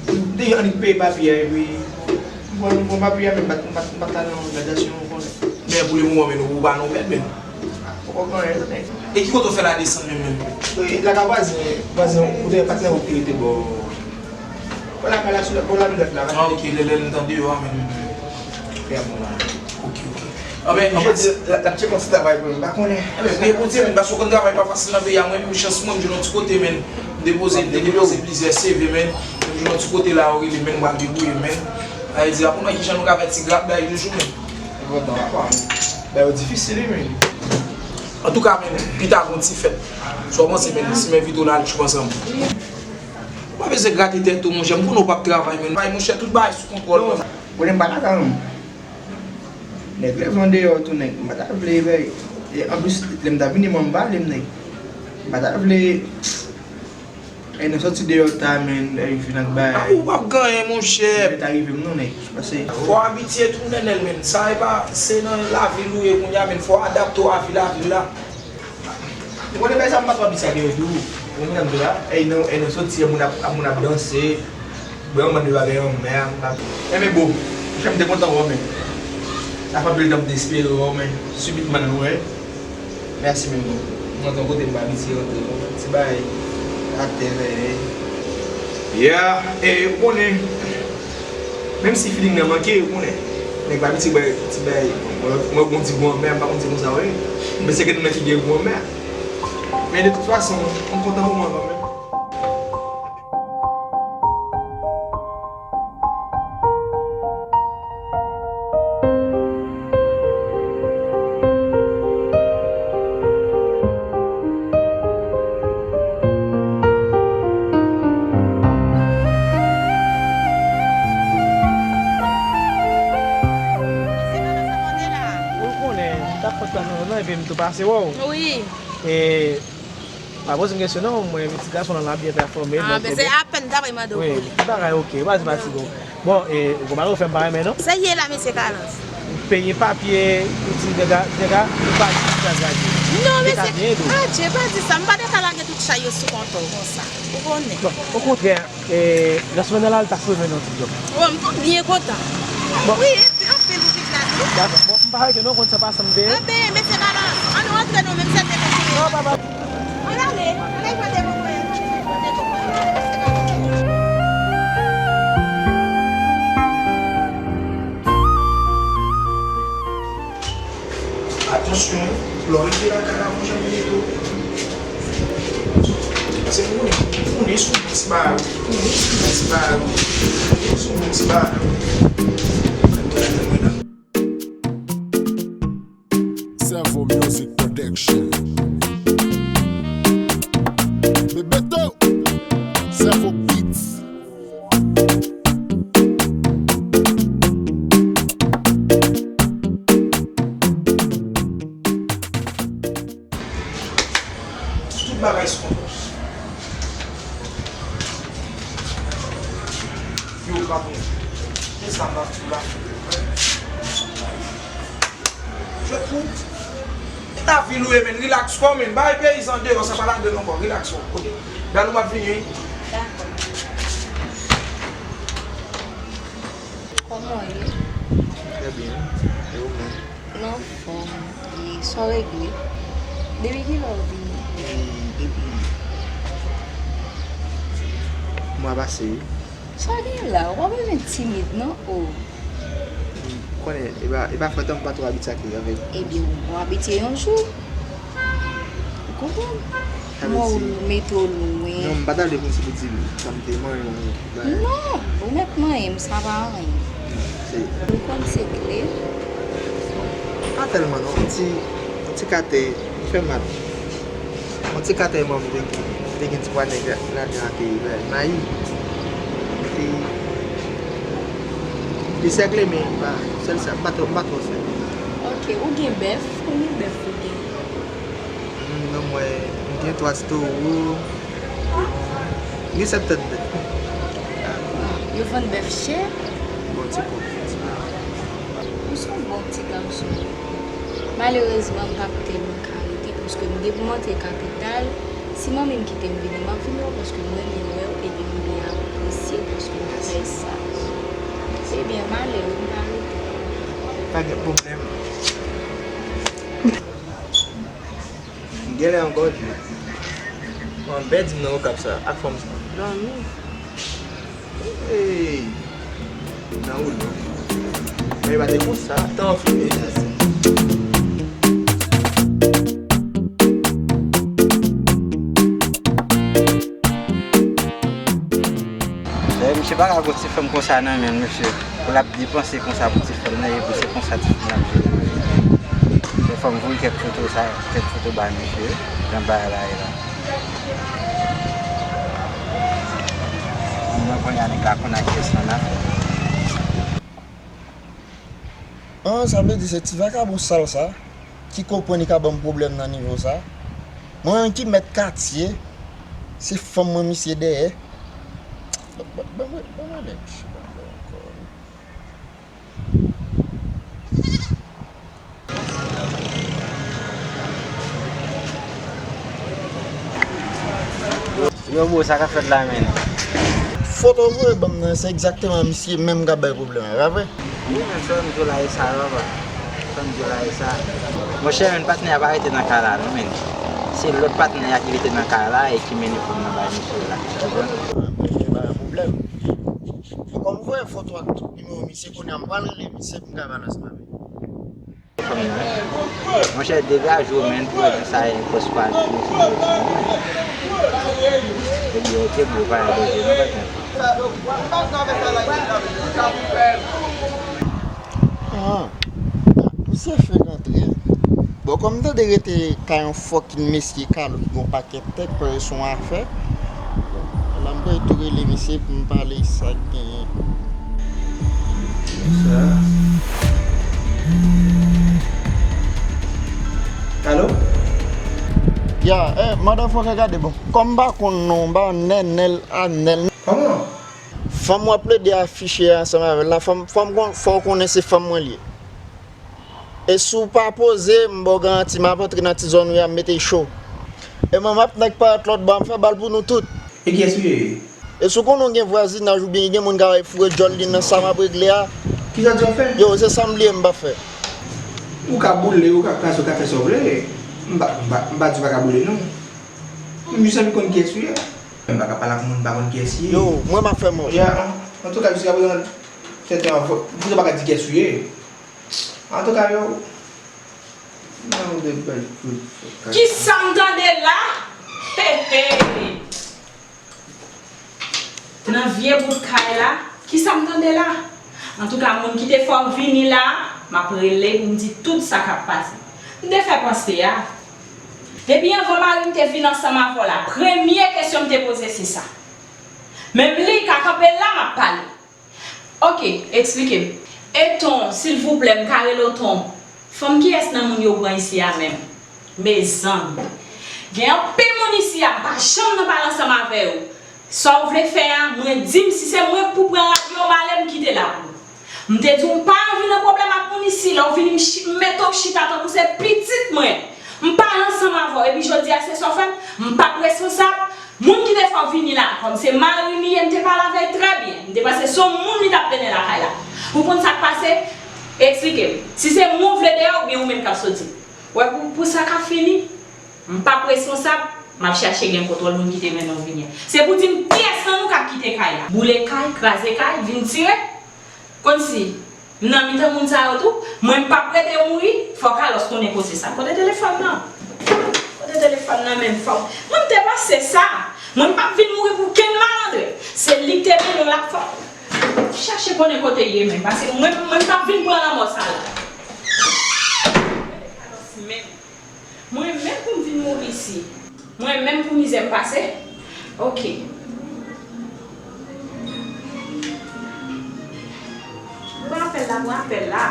M te annik peye papye a, epi, m pran, m pran papye a, men m pa t, m pa t, m pa t al nan gradyasyon an, ou konnen. Men, pou le moman, men, nou pa nan pèd, men. Poko gen anyen, nèg. E ki kote w fè la desann menm, menm? E, lakay vwazen, vwazen, ou te patnè ou ki rete bò. Bò lakay la, sou bò lavilòt la. Ah, ok, lè, lè n t andeyò a, menm. Fè bon la. Ok, ok. Anben, anben, l ap tcheke yon ti travay pou mwen, m pa konnen. Anben, priye Bondye, menm, paske w konn travay pa fasil nan peyi a, mwen menm, chans mwen, m jwenn yon ti kote, menm. M depoze, m te depoze plizyè C V, menm. M jwenn yon ti kote la, yo rele, menm, m pral debouye, menm. Sa vle di, ap wè kijan nou ka fè ti grap, bay toujou, menm. Enpòtan, papa. Bagay yo difisil, wi, men. Antouka, men, pita gon ti fèt. Sa w panse, men, si m envite w n al tchoup ansanm? Ou pa bezwen grate tèt ou, monchè. M konnen w p ap travay, men. Bay, monchè, tout bagay sou kontwòl, non, men. Konnen m pa t atann. Nèg leve andeyò tou, nèg. M pa ta vle, bay. E anplis, lè m ta vini, mwen, m pa ale, nèg. M pa ta vle. Ey, nou soti deyò ta, men, ey, vin ak bagay. Ah, ou p ap gen anyen, monchè. Bagay ta rive m non, nèg. Pase. Fò w abitye tou, Nènèl, men. Sa e pa, se nan lavil ou ye kounye a, men. Fò w adapte w a vi lavil la. Ou konnen bagay sa, m pa twò abitye ak yo tou. Ou konprann sa m di w la? Ey, nou, ey, nou soti, moun ap, moun ap danse. Bon, mwen, nou pa gen yon mè, m pa. Enben, bon, monchè, m te kontan wè w, men. Sa fè anpil tan m te espere wè w, men. Sibitman, nou wè. Mèsi, men bon. Mwen, yon kote m pa abitye rantre, bon. Ti bagay atè, men. Yeah, e, ou konnen, menm si feeling nan manke, ou konnen. Nèg pa abitye bay ti bagay, mwen, mwen, bon, ti granmè, m pa konn di konsa, wi. Men se ke nou menm ki gen granmè. Men de tout fason, m kontan pou mwen kanmenm. Ou konnen, m t ap fè sa nan nan epi m tou pase wè w. Wi. E, pa poze m kesyon non, mwen, ti gason lan, l ap byen pèfòme. Ah, men se apèn m t ap mande w pou li. Wi, tout bagay oke, pa di fatige w. Bon, e, ou konprann ou fè m pa renmen non. Sa ye la, mesye Kalans? Peye papye, ou di nèg la, nèg la, ou pa di sa gade. Non, mesye, adje, pa di sa, m pa te ka lage tout Chay yo sou kont ou konsa. Ou konnen. Bon, okontrè, e, nan semèn nan la, l ta sove nan ti djòb. Bon, m byen kontan. Bon. Wi, epi anpil ou vin la tou. Dakò. Bon, m pa rete non, konn sa pa sanble. Anben, mesye Balan, ann rantre non, menm si se te kontinye. Non, papa. Ann ale, ann al pran de bon voyaj. Pran de bon voyaj, mesye Balan. Atansyon, lè w rive lakay la, bon jan mete w. Paske m konnen, m konnen sou bon ti bagay, m konnen sou bon ti bagay, m konnen sou bon ti bagay. Servo Music Production. Bebeto, Servo Beats. Tout bagay sou kontwòl. Yo, patwon, se sa m ap di w la. Jwèt pou. E ta vil ou ye, men, rilaks kò w, men. Bay peyizan deyò, sa pa ladann ankò. Rilaks kò w, oke? Dalo m ap vini, wi. Dakò. Kòman w ye? Trè byen. E ou menm? Nan fòm. E sa w regle? Depi kilè w vini? E depi mwa pase, wi. Sa w gen la? Ou pa bezwen timid, non, o. M konnen, e pa, e pa fòt an, m pa twò abitye ak, avèk. Ebyen, ou abitye yon jou. Ou konprann? Sa vle di, mwen, ou mete w lwen. Non, m pa t ale konsi pou di l sa m te manyen w, bagay. Non, ou mèt manyen m, sa pa anyen. Non, se. Ou konn se kle? Pa tèlman non, yon ti, yon ti katè, m fè mat. Yon ti katè manm te gen, te gen ti pwa nèg la, ladan ak, e, mayi. Te, te sègle, men pa, sèl sa, m pa twò, m pa twò fè. Oke, ou gen bèf, konbyen bèf ou gen? Hmm, non, mwen, m gen twa ti towo, m gen sèt tèt bèf. Yo vann bèf chè? Bon, ti kòb, ti kòb. Ou se yon bon ti gason, wi. Malerezman, m p ap tèlman ka rete, paske m, depi m antre kapital, si manmi m kite m vini, m ap vin wè w, paske m renmen wè w, epi m byen apresye w, paske w fè sa. Ebyen, m ale wi, m pa rete. Pa gen pwoblèm. M genlè an gòj wi. Mwen bèdi m nan Okap sa, ak fanm sa. Zanmi. Hey! Nan ou non. Men pa te konsa, tan fini. Lè misye pa ka gon ti fanm konsa nan men l, mesye. Pou l ap depanse konsa pou ti fanm nan, epi se konsa ti fanm nan ap jwe. Lè fanm voye kèk foto sa, kèk foto ba misye, jan bagay la ye la. Mwen kounye a nèg la konn ak kès lan nan. An, sa vle di se ti vakabon sal sa ki konprann li ka ban m pwoblèm nan nivo sa. Mwen menm ki mèt katye, se fanm mwen misye dèyè. Ban, ban, ban mwen, ban mwen lè misye pa fè ankò. Yo, bro, sa k ap fèt la, menn? Foto w voye ban m nan, se egzakteman misye menm k ap bay pwoblèm la, pa vre? Wi, men frè m, di w la e sa, papa. Frè m, di w la e sa. Monchè, menn, patnè a pa rete nan kay la, non, menn. Se lòt patnè a ki rete nan kay la e ki mennen fanm nan bay misye la. Ou konprann? Misye bay pwoblèm. Kòm m voye foto ak tout nimewo misye, kounye a m pral rele misye pou m ka pale ansanm avè l. Fanm nan. Monchè, degaje w, menn, pou w di sa e pòs pa di. Ebyen, oke, bro, pa gen danje, non, pa gen. Ah, misye fèk antre. Bon, kòm m tande rete kay yon fòk Mesye Kalo ki gon pakèt tèt, parèt se yon afè. La m prale tou rele misye pou m pale sa k genyen. Sa. Alo? Ya, eh, madan Fòkè, gade bon. Kòm m pa konn non, m pa Nènèl Anèl. Kòman? Fanm w ap plede afiche ansanm avè l la, fò m, fò m kon-, fò w konnen se fanm mwen li ye. E si w pa poze, m ba w garanti, m ap antre nan ti zòn ou yo, m mete cho. E manman ap nèg parèt lòt bò a, m fè bal pou nou tout. E kiyès ou ye? E si w konnen w gen vwazinaj oubyen gen moun k ap foure djòl li nan sa m ap regle a? Kisa w di w ap fè? Yo, se sa m bliye m pa fè. Ou ka boule, ou ka kraze, ou ka fè sa w vle. M pa, m pa, m pa di w pa ka boule non. M jis anvi konn kiyès ou ye. M pa ka pale ak moun m pa konn kiyès li ye. Yo, mwen m ap fè manjè. Ya, an, antouka, jiska prezan, tèt an, poutèt ou pa ka di kiyès ou ye. Antouka, yo, nan yon de bèl kout. Kisa m tande la? He, he. Nan vye bout kay la, kisa m tande la? Antouka, moun ki te fè w vini la, m ap rele pou m di tout sa k ap pase. M te fè panse a. Depi anvan mari m te vin ansanm avè w la, premye kesyon m te poze se sa. Menm li ka kanpe la, m ap pale. Oke, eksplike m. E Ton, silvouplè, m ka rele w Ton? Fanm kiyès nan moun yo pran isi a menm? Mezanmi. Gen anpil moun isi a, m pa janm nan pale ansanm avè yo. Sa w vle fè a, mwen di m, si se mwen k pou pran radyo, m ale, m kite la pou ou. M te di w m pa anvi nan pwoblèm ak moun isi, lè w vini m chi-, m mete w chita tankou se pitit mwen. M pale ansanm avè w, epi jodi a se sa w fè m, m p ap responsab. Moun ki te fè w vini la, kòm se mari m li ye, m te pale avè l trè byen. M te panse se yon moun li t ap trennen lakay la. Ou konn sa k pase? Eksplike m. Si se mwen w vle deyò, oubyen ou menm k ap soti? Wè, pou, pou sa ka fini, m p ap responsab, m ap chache gen kontwòl moun ki te mennen w vini an. Se pou di m kiyès nan nou k ap kite kay la. Boule kay, kraze kay, vin tire. Kòmsi, m nan mitan moun sa yo tou, mwen m p ap rete mouri, fòk alòs konnen koze sa. Kote telefòn nan? Kote telefòn nan menm? Fòk, mwen m te panse sa. Mwen m p ap vin mouri pou kenn malandren. Se li k te mennen w la, fòk chache konnen kote l ye menm. Paske mwen, mwen m p ap vin pran lanmò sa la. Alòs menm. Mwen menm pou m vin mouri isi. Mwen menm pou mizè m pase. Oke. Pran apèl la, pran apèl la.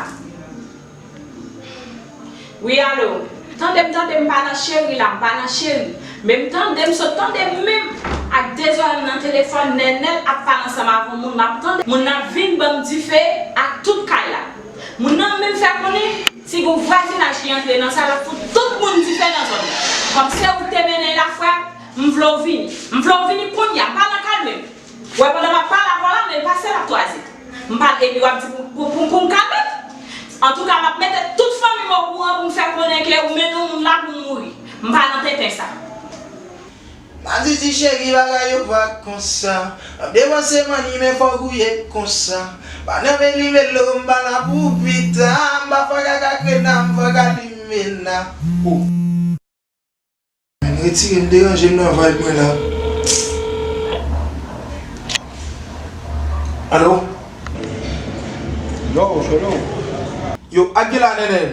Wi, alo. Tande m, tande m, pa nan cheri la, m pa nan cheri. Men m tande m, sot tande m menm ak de zòrèy m nan telefòn, Nènèl ap pale ansanm avè yon moun, m ap tande moun nan ap vin ban m dife ak tout kay la. Moun nan menm fè konnen, si gon vwazinaj ki antre nan sa, l ap fout tout moun dife nan zòn nan. Kòm se ou k te mennen l la, frè, m vle w vini. M vle w vini kounye a, m pa nan kalme m. Ou wè, pandan m ap pale avè w la, men l pase l ap twaze. M pale, epi w ap di pou, pou, pou, pou m kalme m. Antouka, m ap mete tout fanmi m okouran pou m fè konnen ke ou mennen yon moun la pou mouri. M pa nan tenten sa. Mazizi cheri, bagay yo pa konsa. N ap depanse manni, men fò gouye konsa. Pa nan veli velo, m pa la pou pita. M pa fè kaka krena, m fè kalimena. Oh. Men retire m, deranje m nan vibe mwen la. Alo? Yo, Cholo. Yo, ak gen la, Nènèl?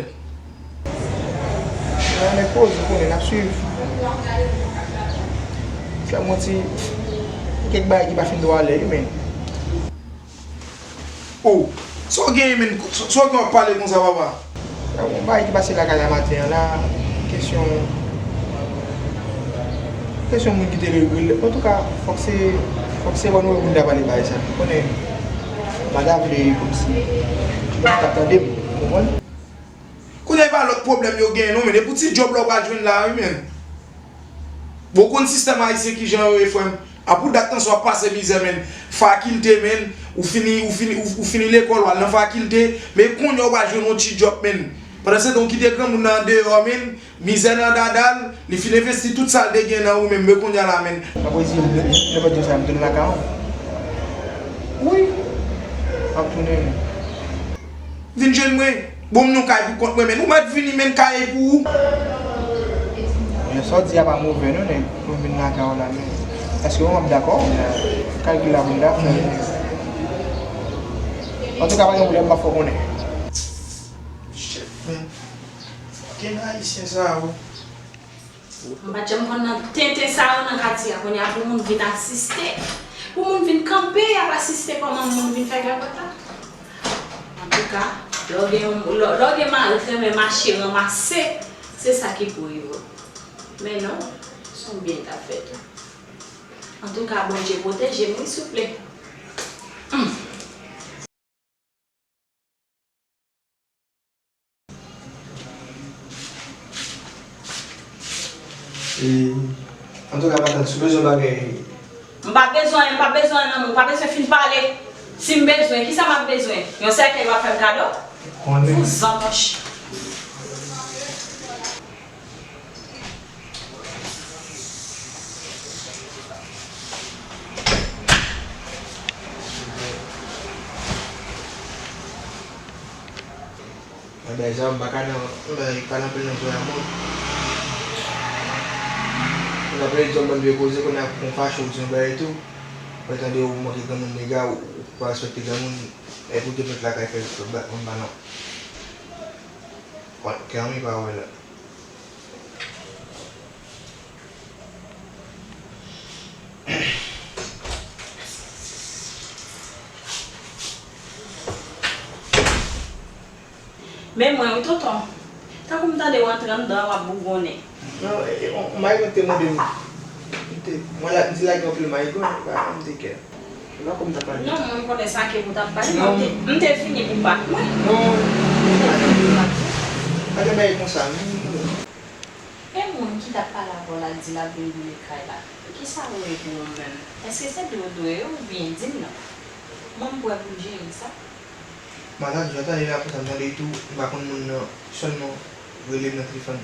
Nan nèg poze, ou konnen n ap swiv. Fè m yon ti kèk bagay ki pa fin twò alè, wi, men. Oh, sa w genyen, men? Sa, sa w gen w ap pale konsa, papa? Yon bagay ki pase lakay la maten an la, kesyon, kesyon moun ki te rele, antouka, fòk se, fòk se bò nou wè pou n ta pale bagay sa. Ou konnen, m pa ta vle kòmsi, ou t ap tande m, ou konprann? Kounye a, e pa lòt pwoblèm yo genyen non, men e pou ti djòb la w pral jwenn la, wi, men. Bon, w konn sistèm ayisyen kijan yo ye, frè m. A pou dat tan sa w ap pase mizè, men. Fakilte, men. Ou fini, ou fini, ou, ou fini lekòl, w al nan fakilte. Men kounye a w pral jwenn yon ti djòb, men. Pandansetan, w kite granmoun nan andeyò, men. Mizè nan dada l, li fin envesti tout sa l te gen nan ou menm, men kounye a la, men. Apre di, lè, lè, lè, lè, sa, m tounen lakay ou. Wi. M ap tounen. Vin jwenn mwen. Bon, m nan kay pou kont mwen, men ou mèt vini, men kay pou ou. Men sa w di a pa move, non, nèg, pou m vin lakay ou la, men. Èske w ap dakò? Kalkil la pou m ta fè. Antouka, pa gen pwoblèm, m ap fè w konnen. Shit, man. Fucking Ayisyen sa yo. M pa t janm konn nan tenten sa yo nan katye a. Kounye a pou moun vin asiste, pou moun vin kanpe ap asiste kòman moun vin fè gagòt la. Antouka, lè w gen yon, lè, lè w gen mari k renmen mache ranmase, se sa ki pou rive w. Men non, se yon byen l t ap fè tou. Antouka, Bondye pwoteje m wi, souple. Hmm. E, antouka, matant, si w bezwen bagay, m pa bezwen anyen, m pa bezwen anyen nan men w, m pa bezwen fin pale. Si m bezwen, kisa m ap bezwen? Yon sèkèy w ap fè m kado? Konnen. Vouzan, monchè. Mwen bay sa, m pa ka nan, m pa nan pil nan zòrèy a mwen. Mwen ap rele zòm bann vye koze, kounye a pou w fache w di yon bagay tou. Mwen tande ou manke granmoun dega, ou pa respekte granmoun, epi w te met lakay fè zòt bat moun pa nan. Kè anmi pa wè la. Men mwen wi tonton, tankou m tande w antre anndan an w ap bougonnen. Non, e, e, on, on mayigon te mande m. M te, mwen la, m te lage anpil mayigon, m pa, m te kè. Se pa kòm m t ap pale. Non, mwen m konnen sa ke pou w t ap pale, men m te, m te vini pou bat mwen. Non. Pa gen bagay konsa, non. E moun ki t ap pale avè w la k di l ap vin boule kay la, kisa ou ye pou ou menm? Èske se dwe w dwe yo oubyen di m non? Mwen m prè pou m jere sa. Matant, jan w tande la konsa, m tande tou, m pa konn moun nan, sèlman rele m nan telefòn.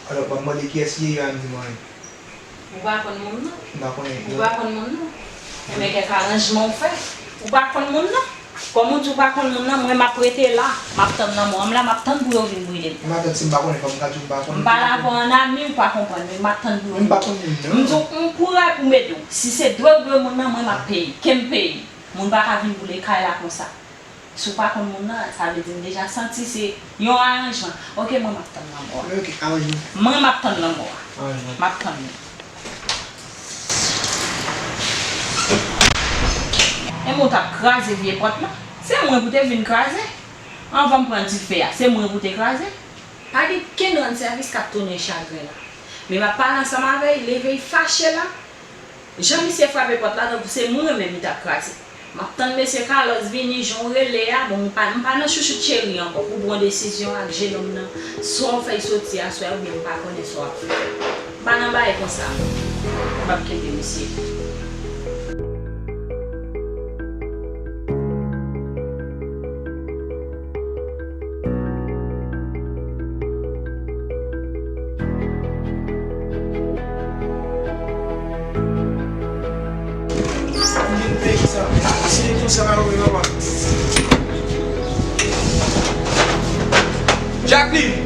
Alò, m ap mande kiyès li ye, yo pa di m anyen. Ou pa konn moun nan? M pa konnen, non. Ou pa konn moun nan? Enben, kèk aranjman w fè. Ou pa konn moun nan? Kòm ou di w pa konn moun nan, mwen m ap rete la, m ap tann lanmò. M la, m ap tann pou yo vin brile m. Matant, si m pa konnen, fò m ka di w m pa konnen. M pale avè w an ami, ou pa konprann, men m ap tann pou yo vin. Men m pa konn moun nan. M di w, m prè pou m ede w. Si se dwe w dwe moun nan, mwen m ap peye. Ke m peye. Moun pa ka vin boule kay la konsa. Si w pa konn moun nan, sa vle di m deja santi se yon aranjman. Oke, mwen m ap tann lanmò a. Oke, aranjman. Mwen m ap tann lanmò a. Aranjman. M ap tann li. E mwen t ap kraze vye pòt la. Se mwen pou te vin kraze. Anvan m pran dife a, se mwen pou te kraze. Pa gen kenn rann sèvis k ap tounen chagren la. Men m ap pale ansanm avè l, leve l fache la. Jan misye frape pòt la, tankou se mwen menm li t ap kraze. M ap tann mesye Carlos vini, jan w rele a, bon, m pa, m pa nan chouchout cheri ankò pou pran desizyon ak jenòm nan, swa w fè l soti aswè a, oubyen m pa konnen sa w ap fè. M pa nan bagay konsa. M p ap kenbe misye. Jacqueline!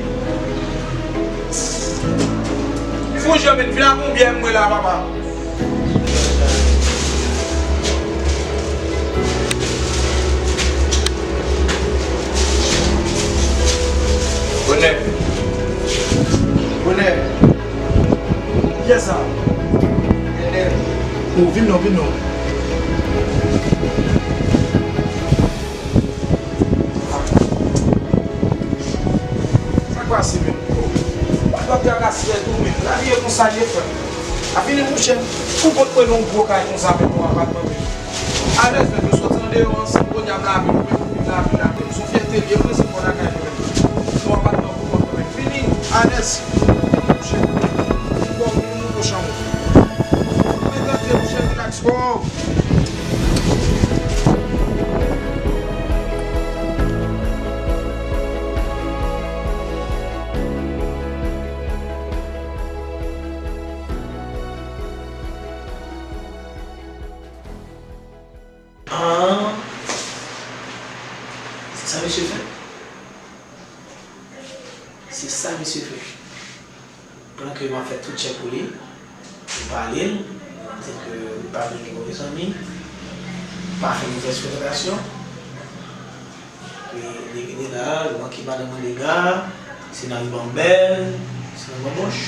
Fon jan men vin ak yon byè mwen la, papa. Bonè. Bonè. Kiyès sa? Bonè. Ou vin non, vin non. Sa k pase menm? Ou pa t ap travèse tou menm. Lavi e konsa l ye, frè m. A fini mouche. Pou kont mwen nan yon gwo kay konsa menm, yon apatman menm. Alèz menm, nou soti andeyò ansanm, kounye a m lavi nou menm, nou vin lavi la menm. Se yon fyète l ye, mwen se bò lakay mwen menm. Yon apatman pou kont mwen menm. Vini, alèz. Mouche. Bon, vini nou nan chanm ou. Mwen tande, mouche, rilaks. Oh! Ah, se sa misye fè? Se sa misye fè. Pandan ke m ap fè tout tchèk pou li, m pale l, m di ke li pa vle gen move zanmi, pa fè movèz frekantasyon. Li, li, li la, li manke madanm mwen dega, se nan ribanbèl, se nan banbòch.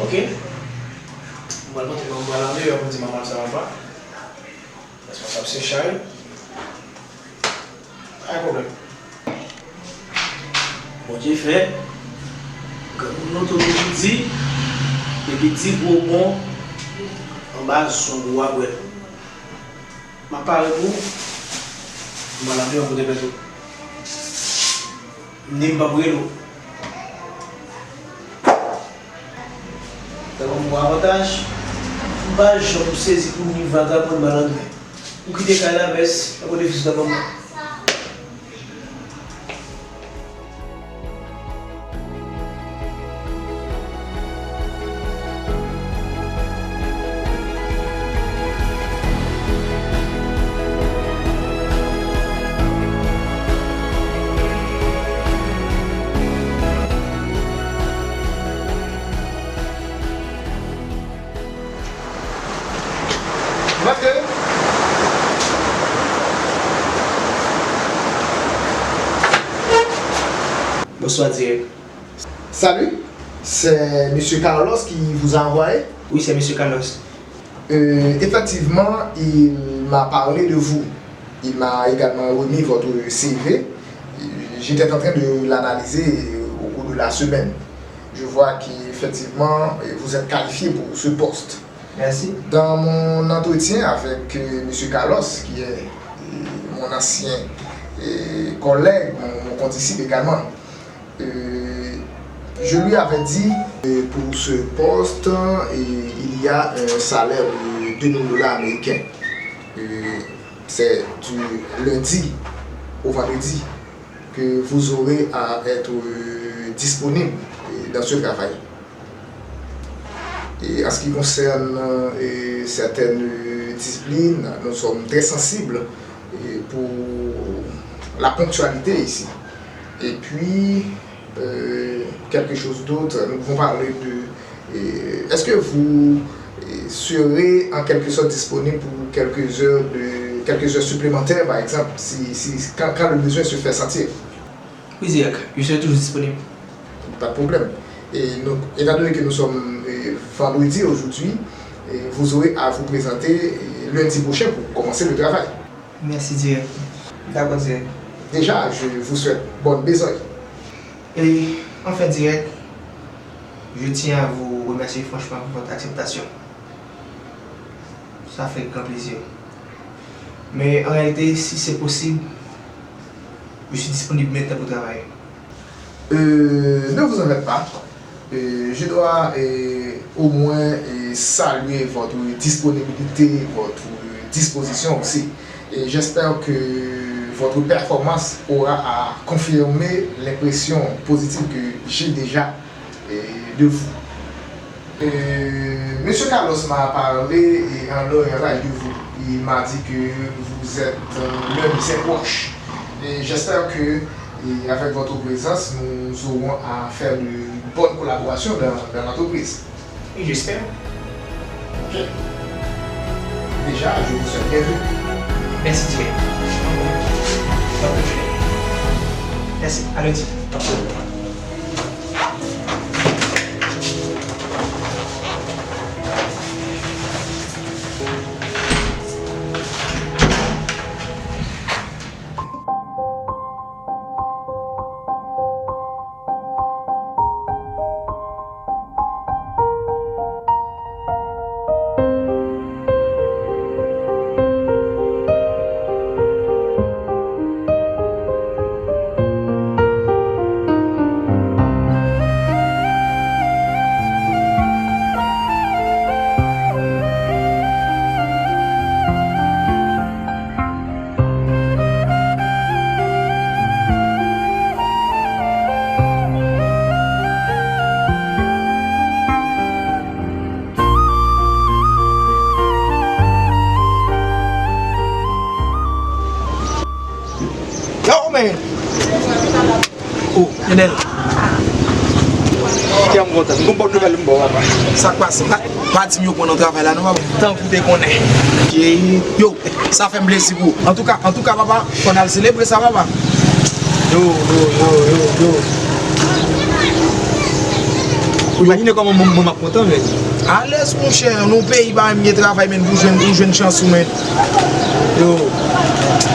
Oke. M pral monte, m pral andeyò pou di manman l sa va pa. Responsab se chay. Pa gen pwoblèm. Bondye fè, granmoun nan tou toujou di, depi di gwo bon anba zon gwo a bwè. M ap pare pou ou. M pral andeyò pou te pèt ou. Ni m p ap rele w. Sa ban m bon avantaj. M pa janm sezi pou ni vagabon malandren. M kite kay la, mès, nan benefis la ban mwen. Rantre. Bonsoir, dirèk. Salut, c'est Monsieur Carlos qui vous a envoyé? Oui, c'est Monsieur Carlos. Euh, effectivement, il m'a parlé de vous. Il m'a également remis votre C V. J'étais en train de l'analyser au cours de la semaine. Je vois qu'effectivement, vous êtes qualifié pour ce poste. Merci. Dans mon entretien avec, euh, Monsieur Carlos, qui est, euh, mon ancien, euh, collègue, mon, mon condisciple également, euh, je lui avais dit, euh, pour ce poste, euh, il y a un salaire de deux mille dollars américains. Euh, c'est du lundi au vendredi que vous aurez à être, euh, disponible, euh, dans ce travail. Et en ce qui concerne, euh, certaines disciplines, nous sommes très sensibles, euh, pour la ponctualité ici. Et puis, euh, quelque chose d'autre, nous pouvons parler de, euh, est-ce que vous, euh, serez en quelque sorte disponible pour quelques heures de, quelques heures supplémentaires, par exemple, si, si, quand, quand le besoin se fait sentir? Oui, dirèk. Je serai toujours disponible. Pas de problème. Et donc, étant donné que nous sommes, euh, vendredi aujourd'hui, euh, vous aurez à vous présenter, euh, lundi prochain pour commencer le travail. Merci, dirèk. Dakò, dirèk. Déjà, je vous souhaite bonne besogne. Et enfin, dirèk, je tiens à vous remercier franchement pour votre acceptation. Ça fait grand plaisir. Mais en réalité, si c'est possible, je suis disponible maintenant pour travailler. Euh, ne vous en faites pas. Euh, je dois, euh, au moins, euh, saluer votre disponibilité, votre disposition aussi. Et j'espère que votre performance aura à confirmer l'impression positive que j'ai déjà, euh, de vous. Euh, Monsieur Carlos m'a parlé, euh, en long et en large de vous. Il m'a dit que vous êtes, euh, l'un de ses proches. Et j'espère que, euh, avec votre présence, nous aurons à faire de bonnes collaborations dans, dans l'entreprise. Oui, j'espère. Ok. Déjà, je vous souhaite bienvenue. Merci, Dieu. Merci. À lundi. Yo, men! Oh, Enèl. Kè m kontan. M gon bon nouvèl m ba w, papa. Sa k pase? Pa di m yo pran nan travay la non, papa. Tankou te konnen. Yo, sa fè m plezi pou ou. Antouka, antouka, papa, fò n al selebre sa, papa. Yo, yo, yo, yo, yo. Ou imajine kòman mwen, mwen m ap kontan, men. Alèz, monchè, nan yon peyi pa menm gen travay, men, pou jwenn, pou jwenn chans ou, men. Yo.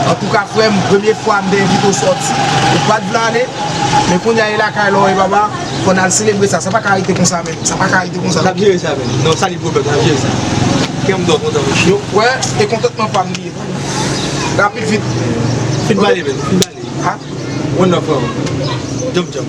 Antouka, frè m, premye fwa m te envite w sòti, ou pa t vle ale. Men kounye a, e lakay la w ye, papa, fò n al selebre sa. Sa pa ka rete konsa, men. Sa pa ka rete konsa. N ap jere sa, men. Non, sa li pwoblèm, n ap jere sa. Kè m dò kontan, monchè. Yo, wè, e kontantman pa m li ye. Rapid, vit. Fin pale, men. Fin pale. Ha? One love, frè m. Djanm, djanm.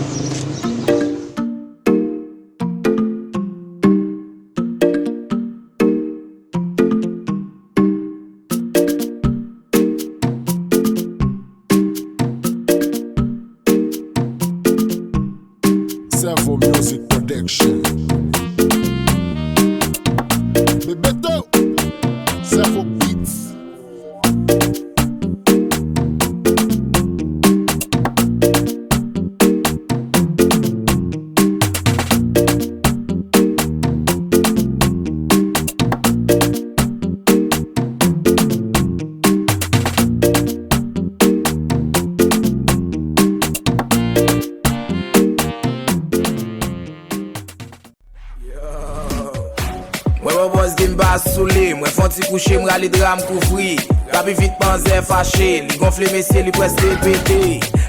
Bòbòs gen m pa sou li, mwen fè yon ti kouche, m rale dra m kouvri. Rapi vit manzè fache, li gonfle mesye, li prèske pete.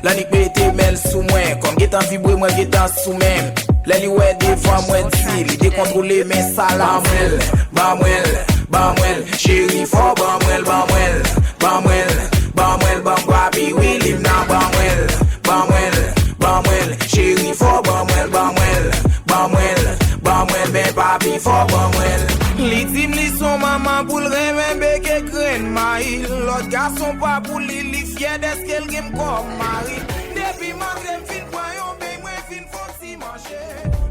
Lannik mete men l sou mwen, kò m gentan vibre, mwen gentan sou men m. Lè li wè devan mwen di, li dekontwole men sa la. Ban mwen l, ban mwen l, ban mwen l, cheri fò, ban mwen l, ban mwen l, ban mwen l, ban mwen l, ban m rapi wi, li m nan ban mwen l, ban mwen l, ban mwen l, cheri fò, ban mwen l, ban mwen l, ban mwen l, ban mwen l, men pa pi fò, ban mwen l. Li di m li s on manman pou l renmen beke grenn mayi l. Lòt gason pa pou li, li fyè dèske l gen m kòm mari. Depi maten m fin pran yon beny, mwen fin fè yon ti manje.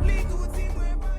Li tou di mwen pa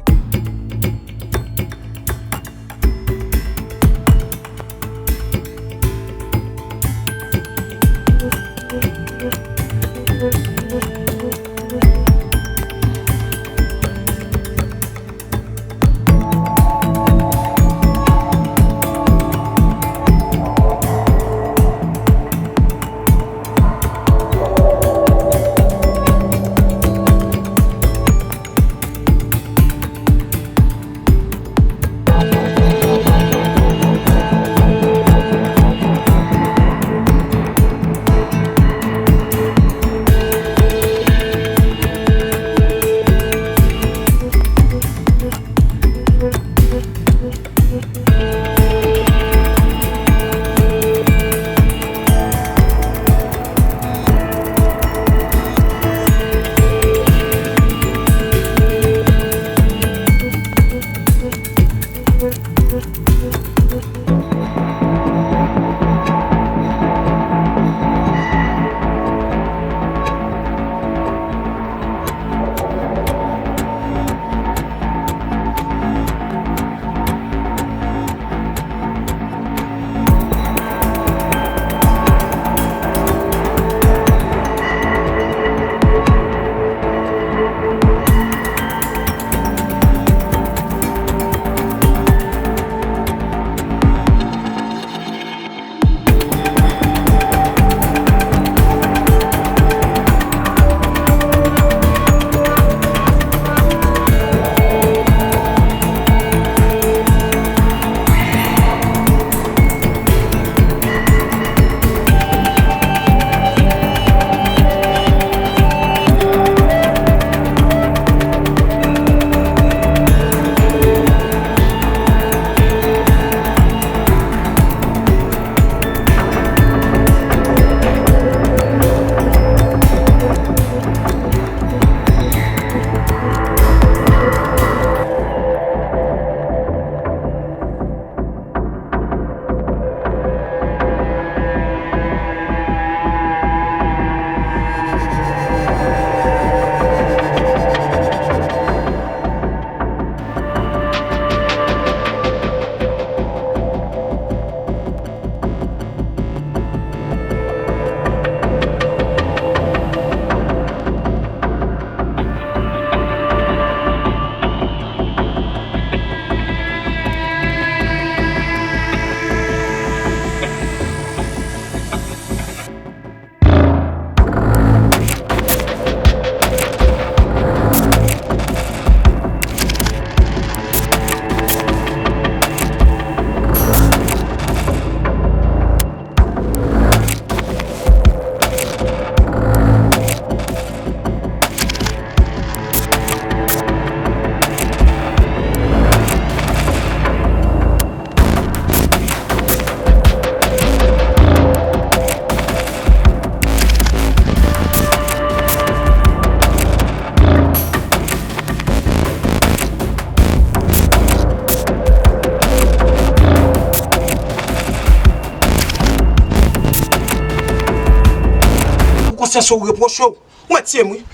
Ou konsyans ou repwoche w. Ou mèt tiye m, wi.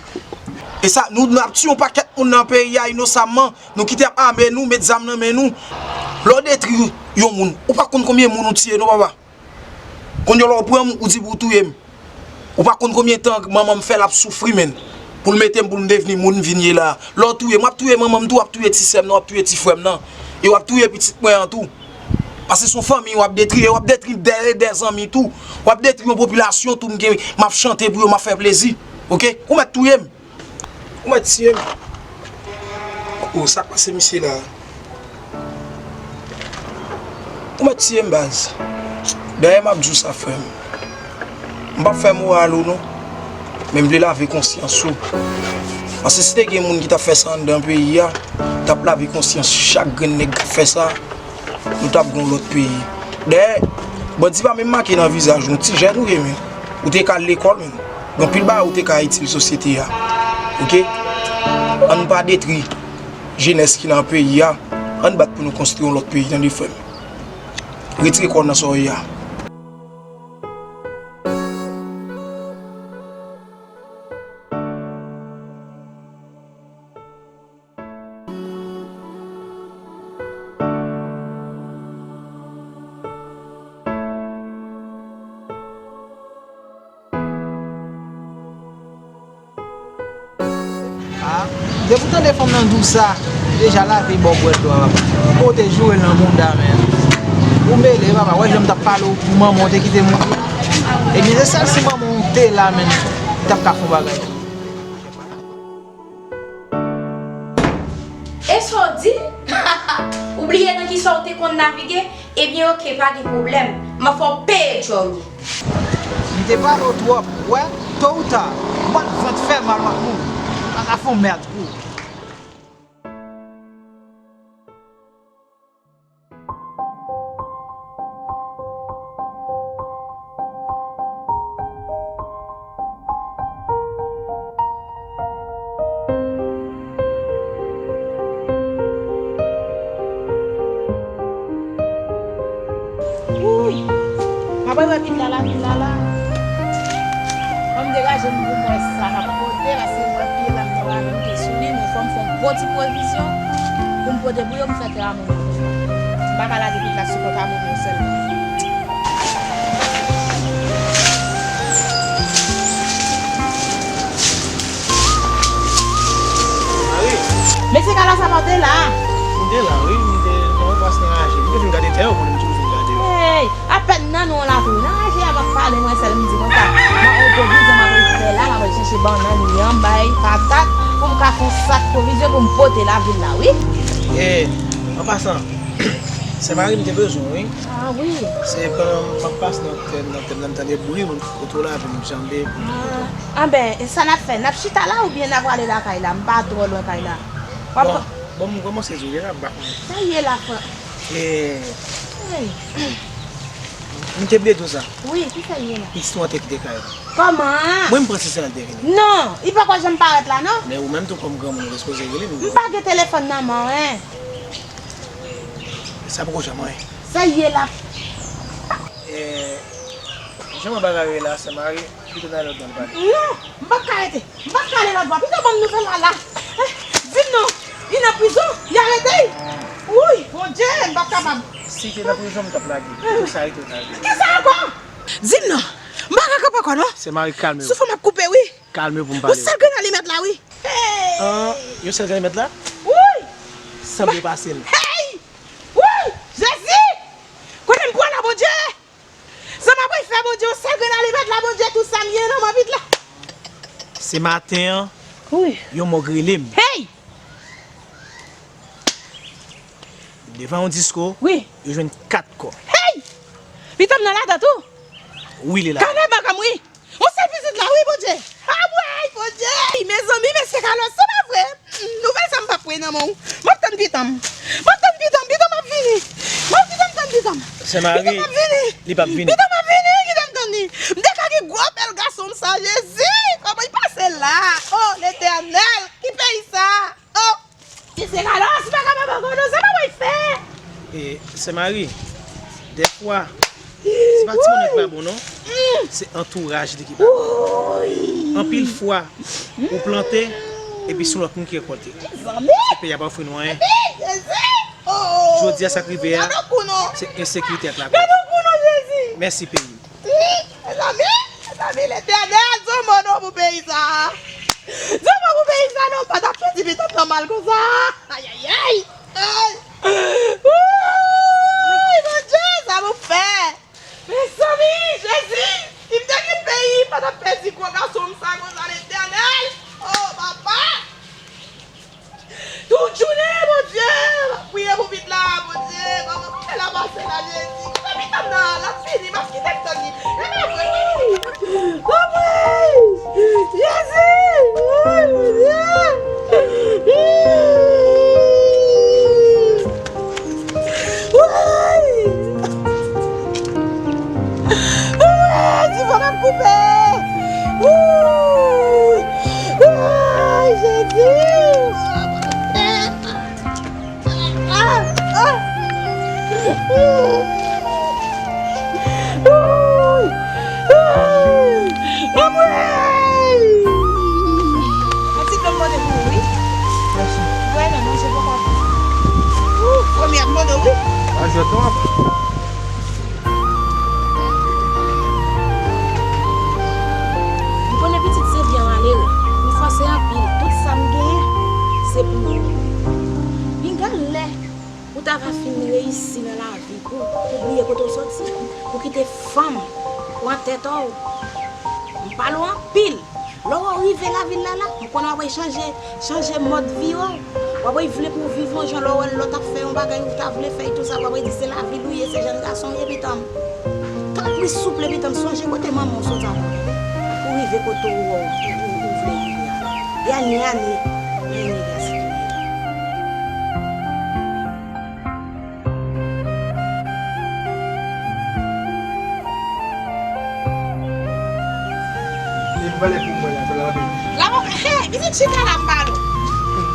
E sa, nou, n ap tiye yon pakèt moun nan peyi a inosamman. Nou kite y ap ame nou, met zam nan men nou. Lè w detri yon moun, ou pa konn konbyen moun ou tiye, non, papa. Kounye a lè w pran m, ou di pou w touye m. Ou pa konn konbyen tan manman m fè l ap soufri, menn. Pou l mete m, pou m devni moun m vin ye la. Lè w touye m, w ap touye manman m tou, w ap touye ti sè m nan, w ap touye ti frè m nan. E w ap touye pitit mwen an tou. Paske se yon fanmi w ap detri, e w ap detri dè, dè zanmi tou. W ap detri yon popilasyon tou, m gen, m ap chante pou yo, m ap fè plezi. Oke? Ou mèt touye m. Ou mèt tiye m. O, sa k pase misye la? Tiye m baz. Dayè m ap di w sa, frè m. M p ap fè moral ou non. Men m vle lave konsyans ou. Paske si te gen moun ki t ap fè sa anndan peyi a, t ap lave konsyans chak grenn nèg k ap fè sa, nou t ap gen yon lòt peyi. Dayè, bandi pa menm make nan vizaj ou, yon ti jèn ou ye, men. Ou te ka al lekòl, men. Gen anpil bagay ou te ka itil sosyete a. Oke? Ann pa detwi jenès ki nan peyi a. Ann bat pou nou konstwi yon lòt peyi, tande, frè m. Retire kò w nan sa w ye a. Ah, depi w tande fanm nan di w sa, deja lave bò bwè dlo a, papa. Ou te joure l nan mouda, men. Ou mele, papa. Wè jan m t ap pale w pou manman w te kite mouri a? Ebyen, se sèl si manman w te la, men, li t ap ka fè yon bagay. E sa w di? Ou bliye nan kisa w te konn navige? Ebyen, oke, pa gen pwoblèm. M ap fè w peye djòl ou. M te pale w twòp, ou wè, towouta, mòn vant fè mal w ap mouri. M pa ka fè w mèd pou ou. Wouy! M ap wè pit la, la, pit la, la. Fò m degaje m pou m wè sa m ap pote, paske m wè pye la m nan la, men m te sou li, men fò m fè yon bon ti pwovizyon pou m pote pou yo, m fè kè a moun yo kontan. M pa ka lage pit la sou kont a moun yo sèlman. Mesye Kalas, sa pa w te la? M te la, wi, m te nan yon pas nan raje. M te fin gade tè yo, konnen m toujou fin gade yo. Hey! Apèn nan nou la tou. Nan raje a m ap pale mwen sèl, m di konsa. M ap wè pwovizyon m ap fè la, m ap chèche bannann, yanm, bay, patat, pou m ka fè yon sak pwovizyon pou m pote lavil la, wi. E, an pasan, sè mari m te bezwen w, wi. Ah, wi. Se pandan m ap pase nan tè m, nan tè m nan, m tande bri, m kote w la, epi m janbe. Ah, anben, e sa n ap fè? N ap chita la oubyen n ap prale lakay la? M pa twò lwen kay la. W ap Bon, bon, m kòmanse di w, vye rap bak mwen. Sa ye la, frè? E, Hey. M te bliye di w sa. Wi, ki sa ye la? Pitit ou an te kite kay la. Kòman? Mwen, m panse se la l te vini. Non, li poko janm parèt la, non. Men ou menm tou, kòm granmoun, ou sipoze rele m. M pa gen telefòn nan men w, en. Sa poko janm anyen. Sa ye la? E, jan bagay yo ye la, sè mari, pito n ale lòt bò n pale. Non, m p ap ka rete. M p ap ka ale lòt bò. Pito ban m nouvèl la, la. Eh, di m non. Li nan prizon? Li arete l? Wouy, Bondye, m p ap kapab. Si, si te nan prizon, m t ap lage. Pou sa, li te lage. Kisa ankò? Di m non. M pa ka kanpe ankò, non. Sè mari, kalme w. Souf ou m ap koupe, wi. Kalme w pou m pale w. Yon sèl grenn alimèt la, wi. Hey! Ah, yon sèl grenn alimèt la? Wouy! Sanble pase l. Hey! Wouy! Jezi! Kote m pran la, Bondye? Sa m ap fè, Bondye, yon sèl grenn alimèt la, Bondye, tout sa m ye nan manvit la. Se maten an, wi, yon mòg rele m. Hey! Devan yon disko, wi, yo jwenn kat kò. Hey! Pitit m nan ladan tou? Wi, li la. Kanè baka m, wi. Yon sèl pitit la, wi, Bondye. Anmwey, Bondye! Mezanmi, mesye Kalas, se pa vre. Nouvèl sa m p ap kwè nan men w. M ap tann pitit m. M ap tann pitit m, pitit m ap vini. M ap pitit m, tann pitit m. Sè mari, pitit m ap vini. Li p ap vini. Pitit m ap vini, kite m tann li. M te ka gen gwo bèl gason m sa, Jezi! Kòman l pase la? O, Letènèl, ki peyi sa? O! Mesye Kalas, m pa kapab ankò non, sa pa mwen k fè. E, sè mari, dèfwa, se pa timoun nan ki pa bon non, se antouraj li ki pa bon. Anpil fwa, ou plante, epi se yon lòt moun ki rekòlte. Se peyi a pa ofri nou anyen. Jodi a, sa k rive a, se ensekirite ak lakou. Mèsi peyi. Mezanmi, mezanmi, Letènèl, di yon mo non pou peyi sa. Di yon mo pou peyi sa non, m pa t ap pèdi pitit m nan mal konsa. Ayayay! Ay! Wouy, Bondye, sa pou fè? Mezanmi, Jezi, si m te gen peyi, m pa t ap pèdi gwo gason m sa konsa, Letènèl. O, papa! Tout jounen, Bondye, m ap priye pou pitit la, Bondye, kòman pou fè la Pase la, Jezi. Koupe pitit nan, l ap fini, m ap kite l tann li. E pa vre, wi. Anmwey! Jezi! Woy, Bondye! Woy! Woy! Divan ap koupe! Woy! Woy, Jezi! Ah! Ah! Woy! Anmwey! Yon ti dlo m pote pou ou, wi. Mèsi. Bwè, non, manje poko. Ou, premye ap mande, wi. Pa jwèt non, papa. M konnen pitit se vye malere. M fòse anpil. Tout sa m genyen, se pou ou. Pinga lè ou ta va fin reyisi nan lavi pou, pou bliye kote w soti, pou kite fanm pran tèt w. M pale w anpil. Lè w rive lavil la la, m konnen w ap chanje, chanje mòd vi w. W ap vle pou w viv yon jan, lè w wè lòt ap fè yon bagay ou ta vle fè, tout sa, w ap di se lavil ou ye, se jèn gason w ye, pitit m. Kapris souple, pitit m, sonje kote manman w sot avan. Pou rive kote w, ou, ou, ou vle rive a la. Dènye ane, dènye gaspiye. E m pale pou mwen la, pou la rape. La, bon, hey, pitit, chita la, m pale w.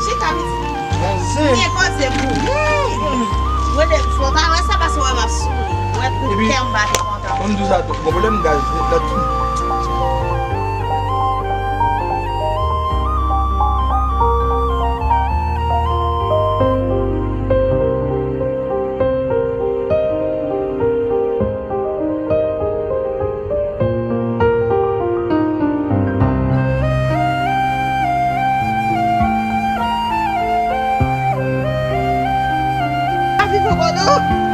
Chita, pitit. Mèsi. Byen koze pou. Hey. Mwen de fò pa wè sa, paske wè m ap souri. Wè pou kè m bate kontan. Mwen m di w sa tou, gon pwoblèm gaz, lòt. Lavi poko non.